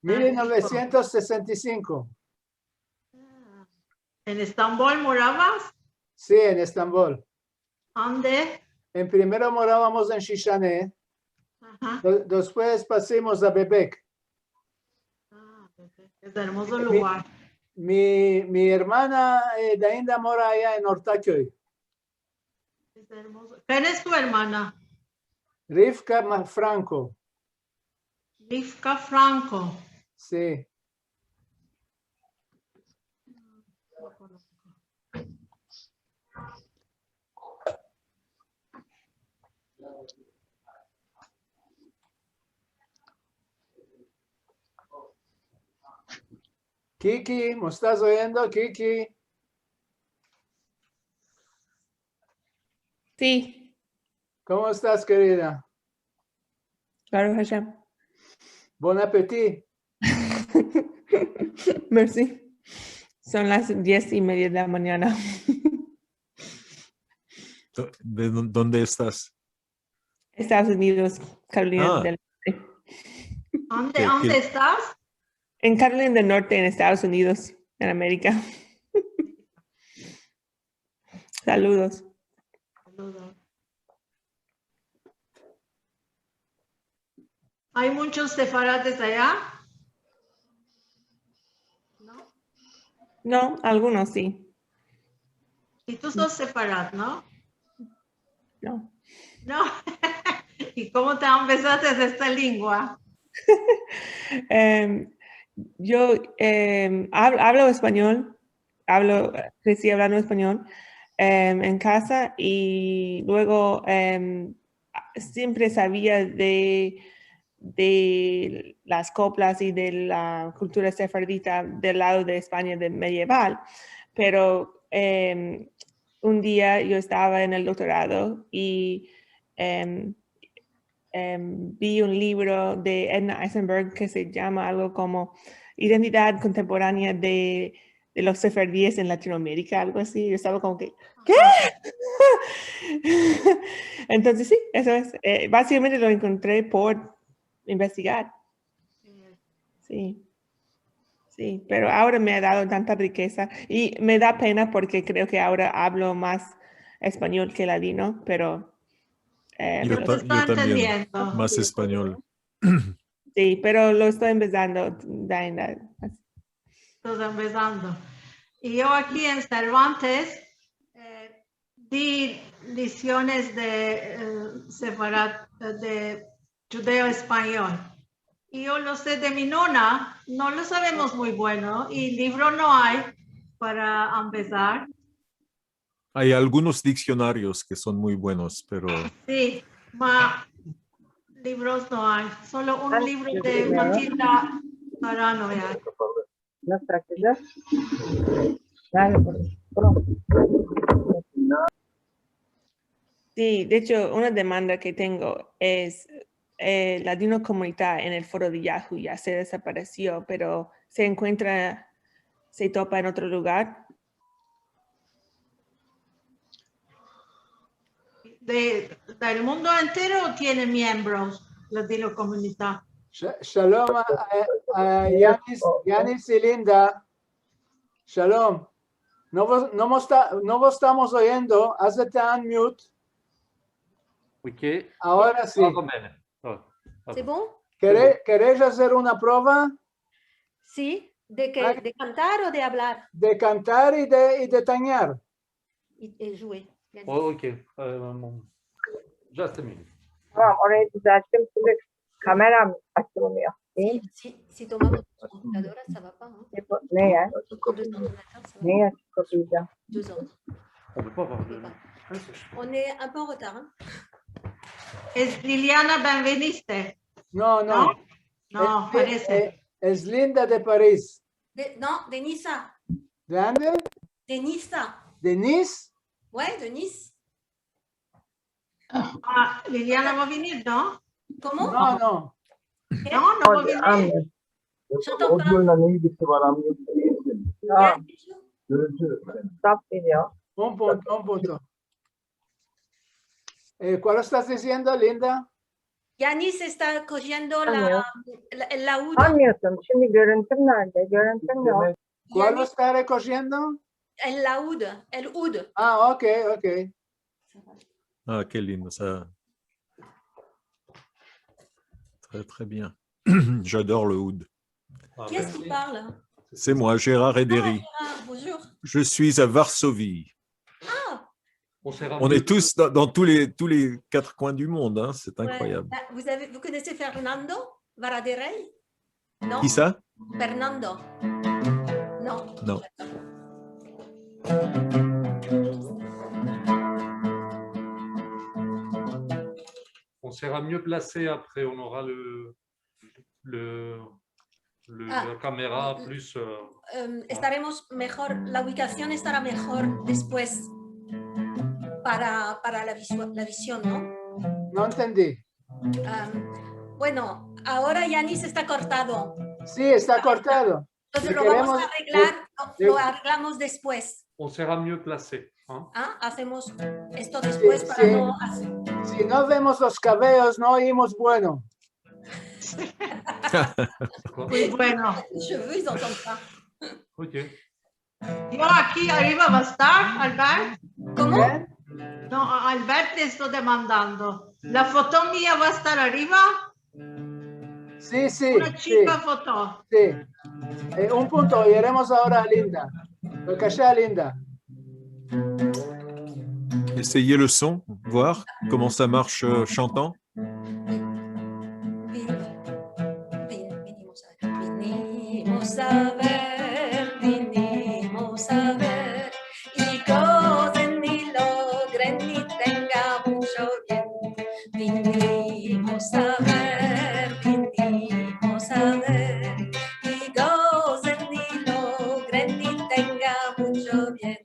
Mil novesientos sesenta i sinko. En Estambol moravas? Si, en Estambol. Ande? En primero moravamos en Şişhane. Aha. De-, despues pasimos a Bebek. A, Bebek. Es ermozo lugar. Mi, mi ermana, e, dainda mora aya en Ortaköy. Es ermozo. Ken es tu ermana? Rivka Ma-, Franco. Rivka Franco. Si. Kiki, mos estas oyendo, Kiki? Si. Komo estas, kerida? Baruch Hashem. Bon appetit. Mersi. Son las diez i media de la manyana. do-, de don-, donde estas? Estados Unidos, Carolina Ah. del Norte. Onde, Ke, onde ke estas? En Carolina del Norte, en Estados Unidos, en Amerika. Saludos. Saludos. Hay muchos sefarates aya? No? No, algunos si. I tu sos sefarad, no? No. No. I komo te ambezates esta lengua? Em, yo, em, hab-, ablo espanyol, ablo, eh, kresi ablando espanyol, em, en kaza i luego, em, a-, siempre savia de, de las koplas i de la kultura sefardita del lado de Espanya de medieval, pero, em, un dia yo estava en el doktorado i, em, em, vi un livro de Edna Eisenberg ke se yama algo komo Identidad Kontemporanea de, de los Sefardíes en Latinoamérica, algo asi. Yo estava komo ke, ke? Entonses si, eso es. Eh, basikamente lo enkontri por investigar. Si. Si, pero agora me a dado tanta rikeza i me da pena porke kreo ke agora ablo mas espanyol ke ladino, pero, eh, Yo pero ta-, Te esto yo tambien, entendiendo. mas espanyol. Si, pero lo esto ambezando, Daina. Estás ambezando. I yo aki en Cervantes, eh, di lisiones de, eh, sefarad, de djudeo-espanyol. I yo lo se de mi nona, no lo savemos muy bueno, i livro no ay para ambezar. Ay algunos diksionarios ke son muy buenos, pero Si, ma livros no ay. Solo un livro de Matilda Sarano ay. Nasıl açacağız? Yani bunu. Si, de echo, una demanda ke tengo es, eh, Ladinokomunita en el foro de Yahoo ya se desaparesio, pero se enkuentra, se topa en otro lugar. De, del mundo entero tiene miembros Ladinokomunita. Sh-, shalom a, a, a Yanis, Yanis i Linda. Shalom. No vos, no mos esta-, no vos estamos oyendo. Hazte unmute. Ok. Agora si. Agora bem. Oh, tá C'est bom. Bon? Kere-, keresh azer una prova Si, de ke, Ay. De kantar o de avlar? De kantar i de, i de tanyar. I, i jouer. Oh, ok. Eh, bon. Just a minute. Tamam, orayı düzelttim. Şimdi kameram açılmıyor. Değil mi? Si, si, si tomamos dos computadoras, ça va pas, hein? Ne bu? Ne ya? Deux ordinateurs, ça va Ne pas. ya? Kapayacağım. Deux ans. On peut pas avoir de... On est un peu en retard, hein? Es Liliana Benveniste. No, no. No, Es, parece. eh, es Linda de Paris. De, non, de Niza. De ande? De Niza. De Nice? Ouais, de Nice. Ah, Liliana va a venir, no? Comment? No, no. No, no va a venir. Je t'entends pas. Tamam. Zaf geliyor. Un punto, un punto. Eh, kualo estas diziendo, Linda? Yanis está cogiendo la, la, el laúd. Anlıyorsun. Şimdi görüntüm nerede? Görüntüm yok. Kualo esta rekojiendo? El laúd, el ud. Ah, ok, ok. Ah, qué lindo, ça. Très, très bien. J'adore le oud. Ah, Qui est-ce qui merci. Parle? C'est moi, Gérard Ederi. Ah, bonjour. Je suis à Varsovie. Ah, On sera On mieux. Est tous dans, dans tous les, tous les quatre coins du monde, hein, c'est Ouais. incroyable. Bah, vous avez, vous connaissez Fernando Varaderrey? Non? Qui ça? Fernando. Non. Non. On sera mieux placé après, on aura le, le, le- Ah. La caméra plus. Euh, Em, estaremos mejor, la ubicación estará mejor después para, para la, visua- la visión, ¿no? No entendi. Em, bueno, ahora Yanis está cortado. Si, esta kortado. Entonces Le lo vamos queremos- a arreglar, le- lo, lo arreglamos después. On sera mieux placé. Ah, asemos esto despues para no azer. Si no vemos los kaveyos, no oyimos bueno. Muy bueno. Cheveux, ils entendent pas. Ok. Yo aki ariva va a estar, Albert? Komo? No, Albert te esto demandando. La foto mia va a estar ariva? Si, si, si. Una chika foto. Si. E, un punto, oyeremos agora a Linda. Lo ke sea Linda. Essayez le son, voir comment ça marche, euh, chantant. Vin-, vin-, vinimos a, vinimos a ver, vinimos a ver, i gozen i logren i tengan muncho bien. Vinimos a ver, vinimos a ver, i gozen i logren i tengan muncho bien.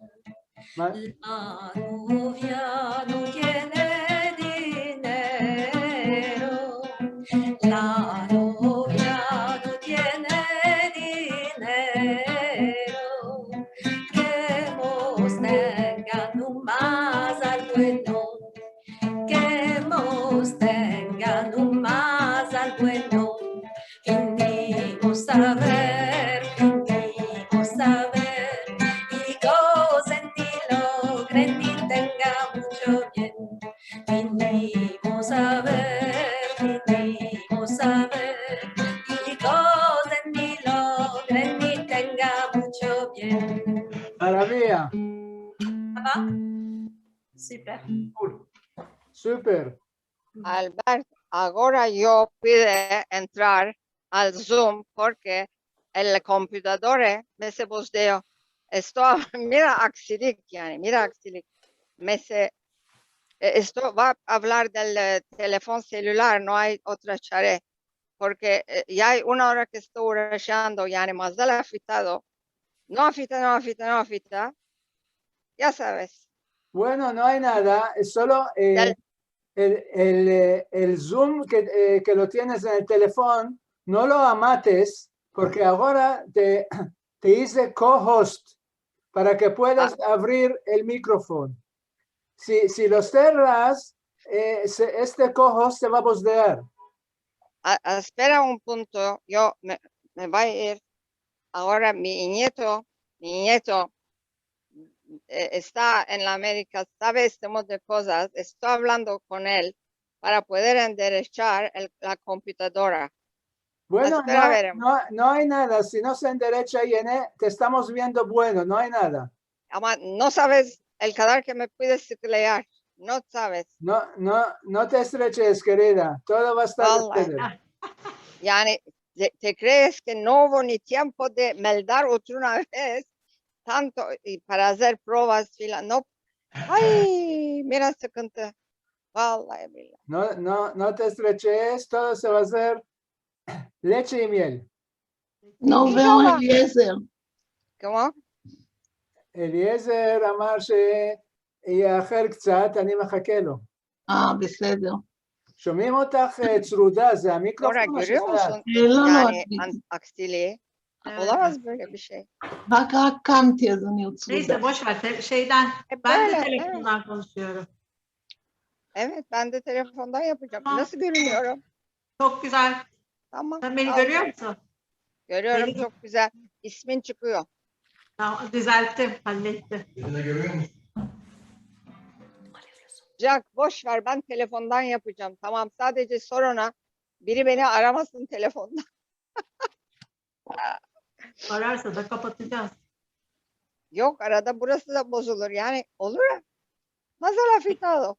Ma- La novia no tiene dinero, la novia no tiene dinero, ke mos tengan un mazal bueno, ke mos tengan un mazal bueno. Vinimos a ver, vinimos a ver, i gozen i logren i tengan muncho bien. Vinimos a ver, vinimos a ver, i gozen i logren i tengan muncho bien. Maravilla. Ava? Super. Super. Albert, agora yo puedo entrar al Zoom porke el komputador, e, me se bozdeo. Esto, mira aksilik, yani, mira aksilik. Me se, e, esto va a avlar del, e, telefon selular, no ay otra çare. Porke, e, ya ay una ora ke esto uğraşando, yani, mazal afitado. No afita, no afita, no afita. Ya saves. Bueno, no ay nada, es solo, e, Del- el, el, e, el Zoom ke, e, ke lo tienes en el telefon, no lo amates, porke agora te, te ize co-host para ke puedas avrir el mikrofon. Si, si lo serras, e, se, este co-host se va a bozdear. A, espera un punto, yo me, me vo a ir. Agora mi nieto, mi nieto, e, esta en la Amerika, save este modo de kozas, esto avlando kon el para pueder enderechar el, la komputadora. Bueno, espera, no, veremos. No, no ay nada. Si no se enderecha, yene, te estamos viendo bueno, no ay nada. Ama no saves el kadar ke me puedes siklear, no saves. No, no, no te estreches, kerida. Todo va a estar beseder. Vallahi. Yani, te, te krees ke no uvo ni tiempo de meldar otra una vez, tanto, i para azer provas, filan, no. Ay, mira, sıkıntı. Vallahi billahi. No, no, no te estreches, todo se va a azer leche i miel. No veo a Eliezer. Komo? Eliezer amar sh-, e, yaher ktsat, ani mehake lo. A, beseder. Shomim otah, e, tsuruda, ze amikrofon? Ora, görüyor musun? E, lo, lo, yani, aksili. Olamaz böyle bir şey. Bak, bak, kam tezini tsuruda. Neyse, boş ver. Te-, şeyden, ben de telefondan konuşuyorum. Evet, ben de telefondan yapacağım. Tamam. Nasıl görünüyorum? Çok güzel. Tamam. Sen beni görüyor musun? Görüyorum, çok güzel. İsmin çıkıyor. Tamam, düzelttim, hallettim. Jack, boş ver, ben telefondan yapacağım. Tamam, sadece sor ona. Biri beni aramasın telefondan. Ararsa da kapatacağız. Yok, arada burası da bozulur. Yani olur ya. Mazal afitado.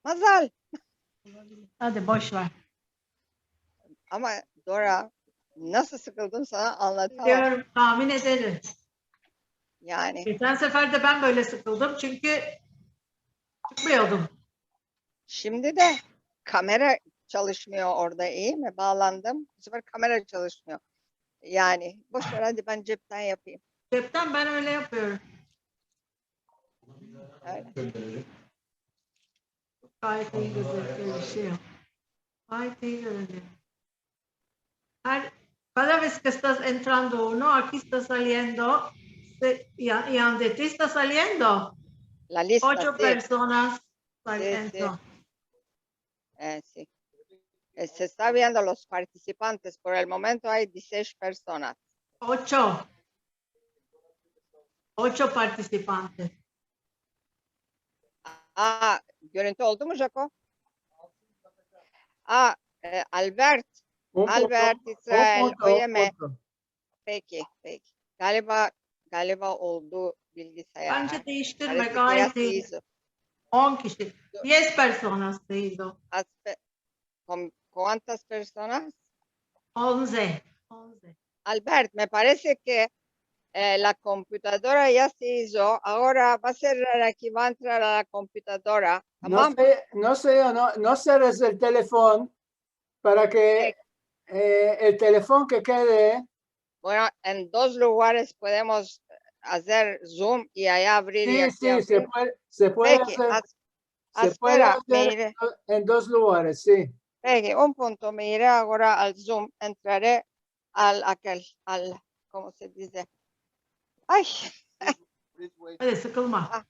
Mazal. Hadi boş ver. Ama Dora, nasıl sıkıldım sana anlatamam. Biliyorum, tahmin ederim. Yani. Geçen sefer de ben böyle sıkıldım çünkü çıkmıyordum. Şimdi de kamera çalışmıyor orada, iyi mi? Bağlandım. Bu sefer kamera çalışmıyor. Yani boş ver, hadi ben cepten yapayım. Cepten ben öyle yapıyorum. Öyle. Gayet iyi gözüküyor bir şey yok. Gayet iyi görünüyor. Her, cada vez que estás entrando uno, aquí está saliendo de, ya, ya de ti esta saliendo. La lista, ocho personas saliendo. Si, si. Eh, si. Eh, se esta viendo los partisipantes. Por el momento ay dizisesh personas. Ocho. Ocho partisipantes. A, görünti oldu mu, Jaco? A, e, Albert, Albert, İsrail, oyeme. Peki, peki. Galiba, galiba oldu bilgisayar. Bence değiştirme, gayet iyi. On kişi. Diez personas se izo. Aspe-, kon, kuantas personas? Onze. Onze. Albert, me parese ke, e, la komputadora ya se izo. Agora va a serrar aki, va a entrar a la komputadora. Tamam? No se, no se, no, no serres el telefon para ke, e, el telefon ke kede. Bueno, en dos lugares podemos azer Zoom i aya avrir i aki avrir. Si, si, se puede, se puede azer, se puede azer en dos lugares, si. Peki, un punto, me ire agora al Zoom, entrare al, akel, al, komo se dize? Ay. Hadi sıkılma. A,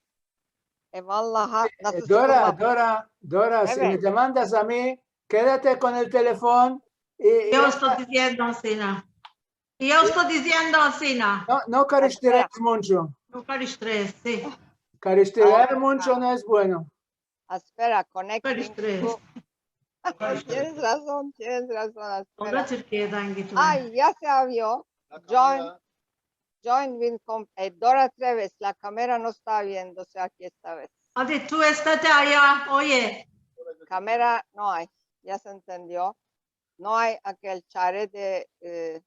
e, vallahi, nası sıkılma? Dora, Dora, Dora, si me demandas a mi, kedate kon el telefon i, i... Yo esto diziendo ansina. Yo esto diziendo ansina. No, no karıştires muncho. No karıştires, si. Karıştirar muncho no es bueno. Aspera, connecting to. Tienes razon, tienes razon, aspera. O da Türkiye'den gitme. Ay, ya se avrio. Join, join with com-, e, Dora Treves, la kamera no esta aviendose aki esta vez. Hadi tu estate aya, oye. Kamera no ay, ya se entendio. No ay akel çare de, e,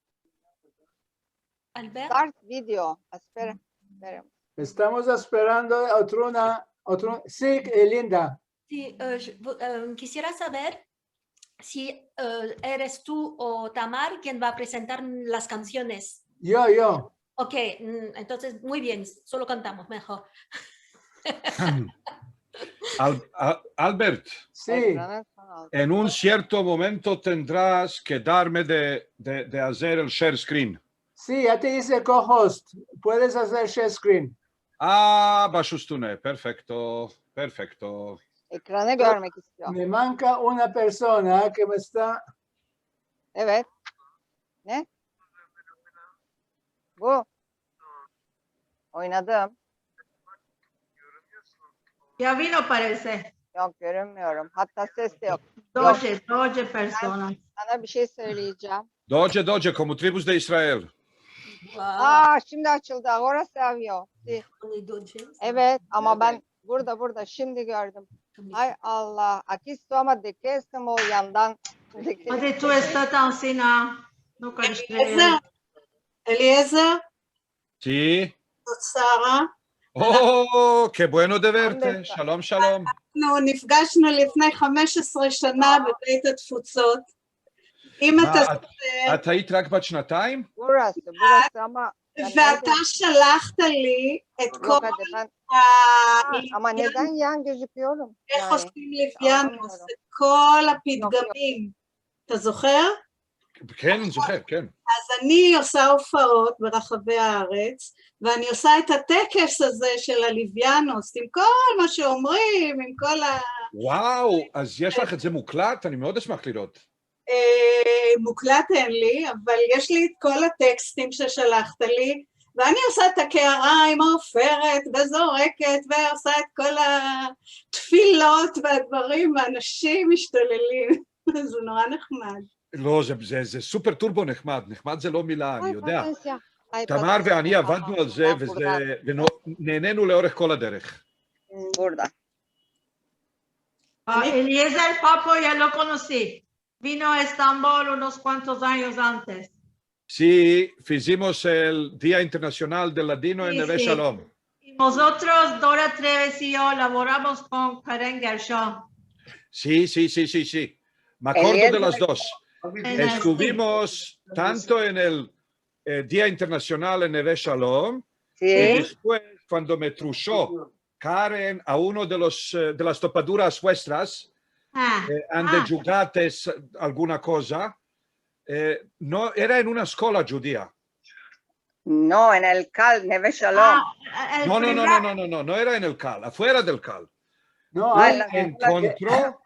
Albert? Start video. Aspera, aspera. Estamos asperando otruna, otru, si, e, Linda. Si, e, j-, bu-, e, kisiera saver si, e, eres tu o Tamar ken va a prezentar las kansiones. Yo, yo. Ok, mm, entonses, muy bien, solo kantamos, mehor. Al-, a-, Albert, si, en un sierto momento tendras ke darme de, de, de azer el share screen. Si, ya te ize co-host. Puedes azer share screen. A, baş üstüne. Perfekto, perfekto. Ekrane görmek istiyor. Me manka una persona ke me esta... Evet. Ne? Bu. Oynadım. Ya vino parese. Yok, görünmüyorum. Hatta ses de yok. Yok. Doce, doce persona. Ben sana bir şey söyleyeceğim. Doce, doce, komo tribus de Israel. Vau. A, şimdi açıldı. Agora se avrio. Si. Only doce? Evet, ama ben burada, burada şimdi gördüm. Ay Allah, aki esto, ama de ke esto o yandan? De ke? Hadi tu estate ansina. No karıştırayım. Eliezer? Eliezer? Si. Sara. O, ke bueno de verte. Shalom, shalom. אנחנו נפגשנו לפני חמש עשרה שנה בבית התפוצות. אם אתה זוכר. את היית רק בת שנתיים? Burası, burası ama. ואתה שלחת לי את כל ה... Ama neden yan gözüküyorum? איך עושים לוויאנוס, את כל הפתגמים. אתה זוכר? כן, זוכר, כן. אז אני עושה הופעות ברחבי הארץ, ואני עושה את הטקס הזה של הלוויאנוס, עם כל מה שאומרים, עם כל ה... וואו, אז יש לך את זה מוקלט? אני מאוד אשמח לראות. אה, מוקלט אין לי, אבל יש לי את כל הטקסטים ששלחת לי, ואני עושה את הקערה עם העופרת, וזורקת, ועושה את כל התפילות והדברים, ואנשים משתוללים. זה נורא נחמד. לא, זה, זה, זה סופר טורבו נחמד. נחמד זה לא מילה, אני יודע. תמר ואני עבדנו על זה, וזה, ונהנינו לאורך כל הדרך. Burada. A, Eliezer Papo ya lo konosi. Vino a Estambol unos kuantos anyos antes. Si, fizimos el Dia Internasional del Ladino en Neve Shalom. I mozotros, Dora Treves i yo, lavoramos kon Karen Gershon. Si, si, si, si, si. Me akordo de las dos. Estuvimos tanto en el, e, Dia Internasional en Neve Shalom, i despues, kuando me trusho Karen a uno de los, e, de las topaduras vuestras, e, ande djugates alguna koza, e, no, era en una eskola djudia. No, en el Kal, Neve Shalom. A, el primer... No, no, no, no, no, no, no era en el Kal, afuera del Kal. No, a, en la, enkontro.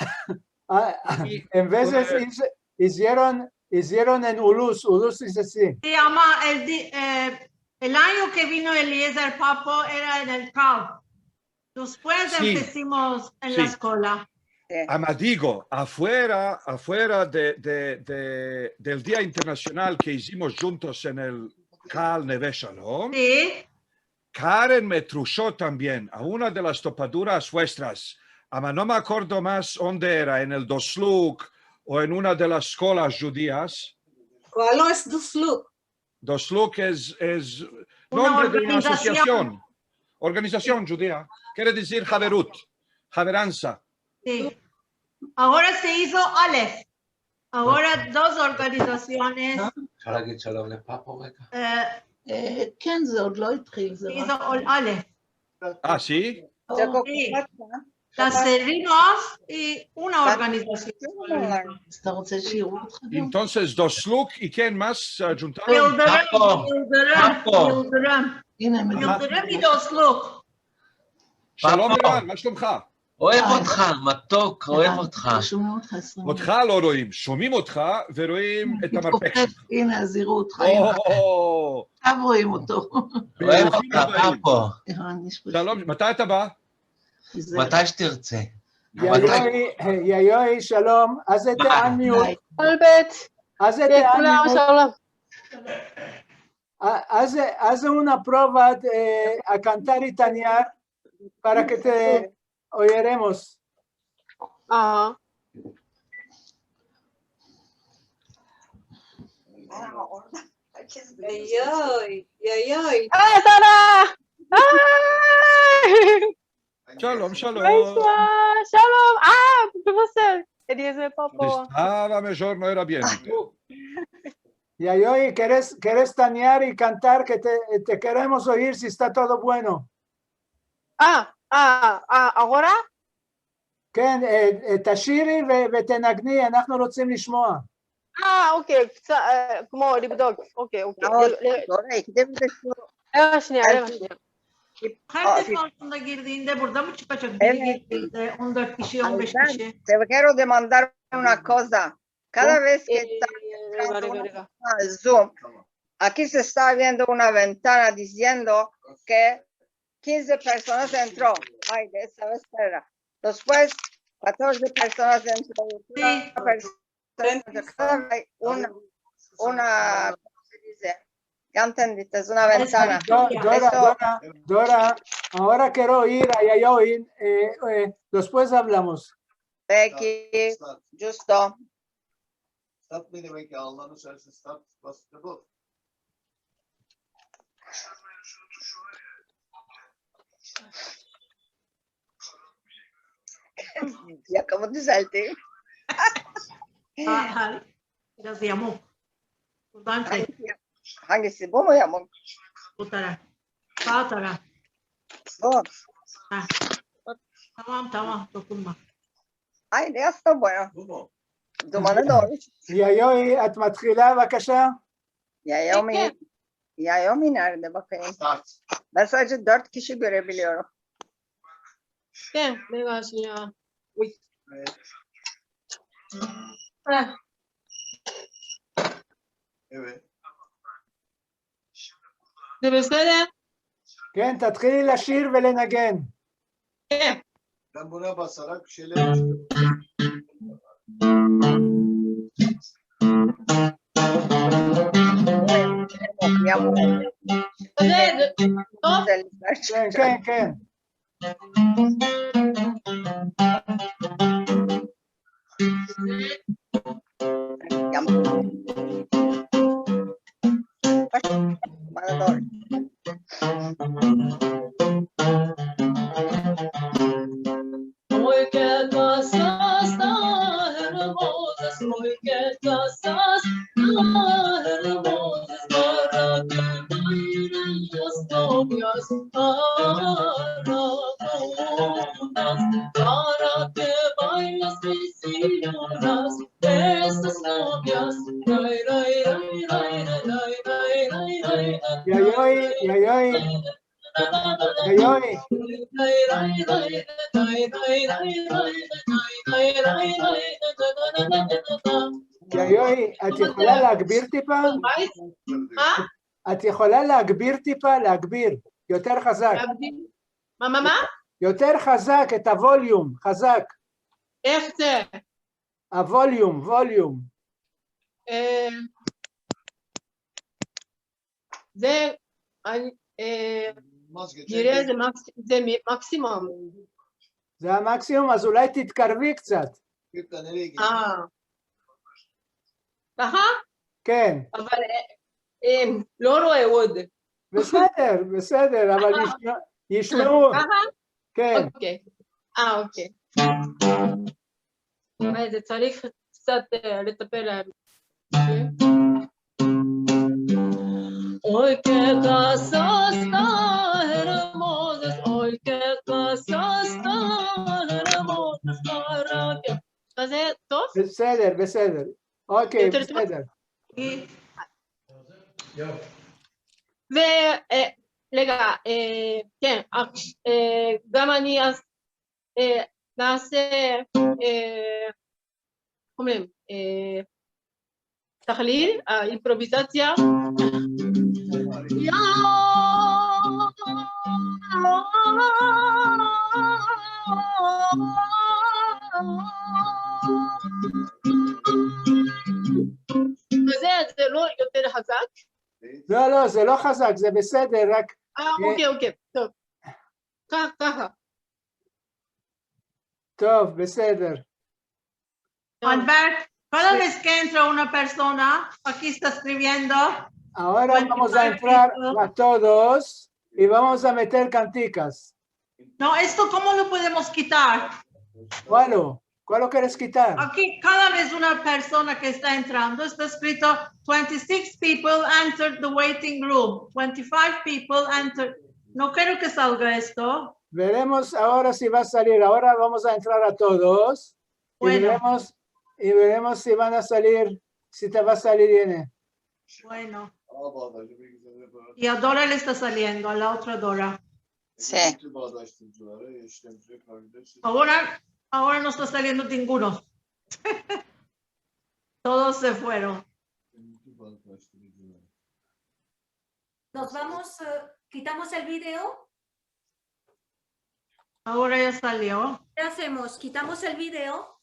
A, i en vezes ize-, izieron, izieron en Ulus, Ulus ize si. Se yama el di-, e, el anyo ke vino Eliezer Papo era en el Kal. Despues empesimos en la eskola. Ama digo, afuera, afuera de, de, de, del Dia Internasional ke izimos djuntos en el Kal Neve Shalom, Karen me trusho tambien a una de las topaduras vuestras. Ama no me akordo mas onde era, en el Dosluk o en una de las eskolas djudias. Kual es Dosluk? Dosluk es, es nombre de una asosiasion. Una organizasion. Organizasion djudia. Kere dizir haverut, haveransa. Si. Agora se izo Alef. Agora dos organizasiones. Shalom, shalom, le papo, venga. E, e, ken ze? Od lo itkil, ze izo Alef. A, si? Si. Las serimos i una organizasion. Entonses, Dosluk i ken mas se adjuntaron? Yildirim, Yildirim, Yildirim. Yildirim i Dosluk. Shalom, Eran, ma shlomcha? אוהב אותך, מתוק, אוהב אותך. שומעים אותך עשרים דקות. אותך לא רואים, שומעים אותך ורואים את המרפק שלך. מתכופף, הנה, זירו אותך, הנה. או. עכשיו רואים אותו. אוהב אותך, ברוכים הבאים. פאפו. שלום, מתי אתה בא? מתי שתרצה. יאיוי, יאיוי, שלום, אז אתה אנמיוט. כל בית. אז אתה אנמיוט. Haz, haz una prova de, a kantar i tanyar para ke te oyeremos. Aha. Yayoi, yayoi. Ay, Sara! Ay! Shalom, shalom. Shalom. A, ke pasel? Eliezer Papo. Estava, mijor, no era bien. Yayoi, keres, keres tanyar i kantar, ke te, te keremos oyir si esta todo bueno. A, a, a, agora? Ken, e, e, tashiri ve, vetenagni, anahnu rotzim lishmoa. A, okey, ksa-, e, komo lebdok, okey, okey. Agora, agora, ikide bir de şu... Reva şniya, reva şniya. Her defa sonda girdiğinde burada mı çıkacak? Biri girdiğinde, on dört kişi, on beş kişi. Te kero demandar una koza. Kada vez ke esta entrando una persona al Zoom, aki se esta abriendo una ventana diziendo ke kinze personas entro. Ay, de esa vez era. Despues, katorze personas entro. Si. Una persona, kada vez una, una, komo se dize? Ya entendiste, es una ventana. Do-, Dora, Dora, Dora, agora kero ir a Yayoi, e, e, despues avlamos. Peki, djusto. Ya, komo dizelte? A, a, biraz yamuk. Buradan çek. Angisi? Angisi? Bu mu yamuk? Bu taraf. Sa taraf. Bu. Ha. Tamam, tamam, dokunma. Ay, ya esta bueno. Dumana dolu. Yayoi, et matkhila, bevavasha? Yayoi, Yayoi nerede bakayım? Ben sadece dört kişi görebiliyorum. Ken, bevavasha. Uy. Evet. Ken, tatkhili lashir velenagen. Ken. Ben buna basarak bir şeyler çıkıyorum. Ken, ken, ken. Yayoi, yayoi. Yayoi. Yayoi, את יכולה להגביר טיפה? מה? את יכולה להגביר טיפה, להגביר. יותר חזק. להגביר. מה, מה, מה? יותר חזק, את הווליום, חזק. איך זה? הווליום, ווליום. אה, זה, אני, אה, נראה זה מקס-, זה מ-, מקסימום. זה המקסימום, אז אולי תתקרבי קצת. אה. ככה? כן. אבל, אה, אה, לא רואה עוד. בסדר, בסדר, אבל אה. ישמע-, ישמעו. ככה? כן. אוקיי. אה, אוקיי. אה, זה צריך קצת, אה, לטפל עליו. Oy, ke kasas tan ermozas, oy, ke kasas tan ermozas, para ke. כזה טוב? בסדר, בסדר. אוקיי, יותר טוב? בסדר. ו-, אה, רגע, אה, כן, אה, גם אני אז, אה, נעשה, אה, איך אומרים, אה, תחליל, אה, אימפרוביזציה. זה, זה לא יותר חזק? לא, לא, זה לא חזק, זה בסדר, רק, אה, אה, אוקיי, אוקיי, טוב. ככה, ככה. טוב, בסדר. Albert, cada vez que entra una persona, aquí está escribiendo. Ahora vamos a entrar a todos y vamos a meter cantikas. No, esto, ¿cómo lo podemos quitar? ¿Cuál? ¿Cuál lo quieres quitar? Aquí, cada vez una persona que está entrando, está escrito, "Twenty-six people entered the waiting room. Twenty-five people entered." No quiero que salga esto. Veremos ahora si va a salir. Ahora vamos a entrar a todos. Y veremos, y veremos si van a salir, si te va a salir bien. Bueno. Y a Dora le está saliendo, a la otra Dora. Sí. Ahora, ahora no está saliendo ninguno. Todos se fueron. Nos vamos, eh, quitamos el video. Ahora ya salió. ¿Qué hacemos? ¿Quitamos el video?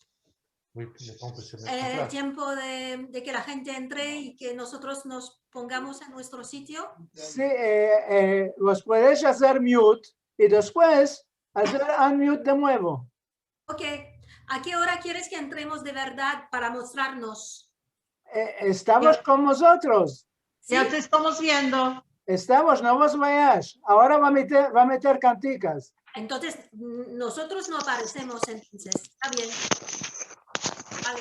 Oui, le temps que se mette en place. Eh, el tiempo de, de que la gente entre y que nosotros nos pongamos en nuestro sitio. Sí, eh, eh, los puedes hacer mute y después hacer unmute de nuevo. Ok. ¿A qué hora quieres que entremos de verdad para mostrarnos? Eh, estamos con vosotros. Sí. Ya te estamos viendo. Estamos, no vos vayas. Ahora va a meter, va a meter cantikas. Entonces, n-, nosotros no aparecemos, entonces. Está bien. Vale.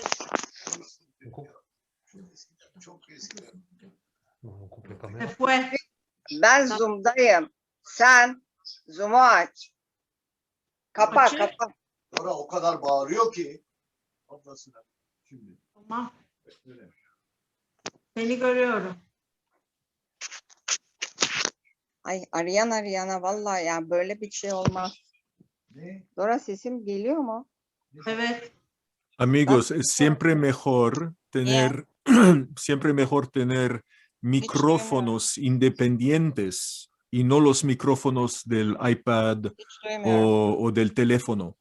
Se fue. Ben Zoom'dayım. Sen Zoom'u aç. Kapa, kapa. Dora o kadar bağırıyor ki. Ablasına. Şimdi. Tamam. Öyle. Seni görüyorum. Ay, Ariana, Ariana, vallahi ya, böyle bir şey olmaz. Ne? Dora, sesim geliyor mu? Evet. Amigos, es siempre mejor tener, siempre mejor tener micrófonos independientes y no los micrófonos del iPad o, o del teléfono.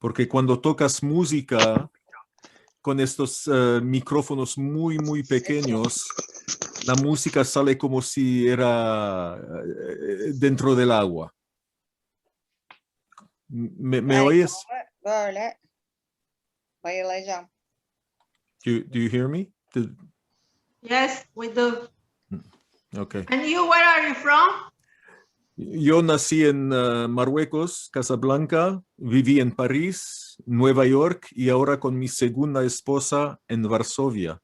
Porque cuando tocas música con estos, eh, micrófonos muy, muy pequeños, la música sale como si era, eh, dentro del agua. ¿Me, me oyes? Ay, böyle, böyle bayılacağım. Do you, do you hear me? The- Yes, we do. Okay. And you, where are you from? Yo nací en, eh, Marruecos, Casablanca, viví en París, Nueva York y ahora con mi segunda esposa en Varsovia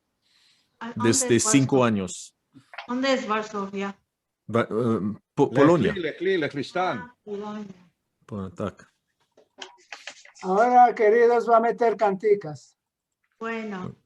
desde cinco años. ¿Dónde es Varsovia? Va-, eh, Po-, Polonia. L'ekli, l'ekli, l'eklistan. Ah, Polonia. Po-, tak. Ahora, keridos, va a meter kantikas. Bueno.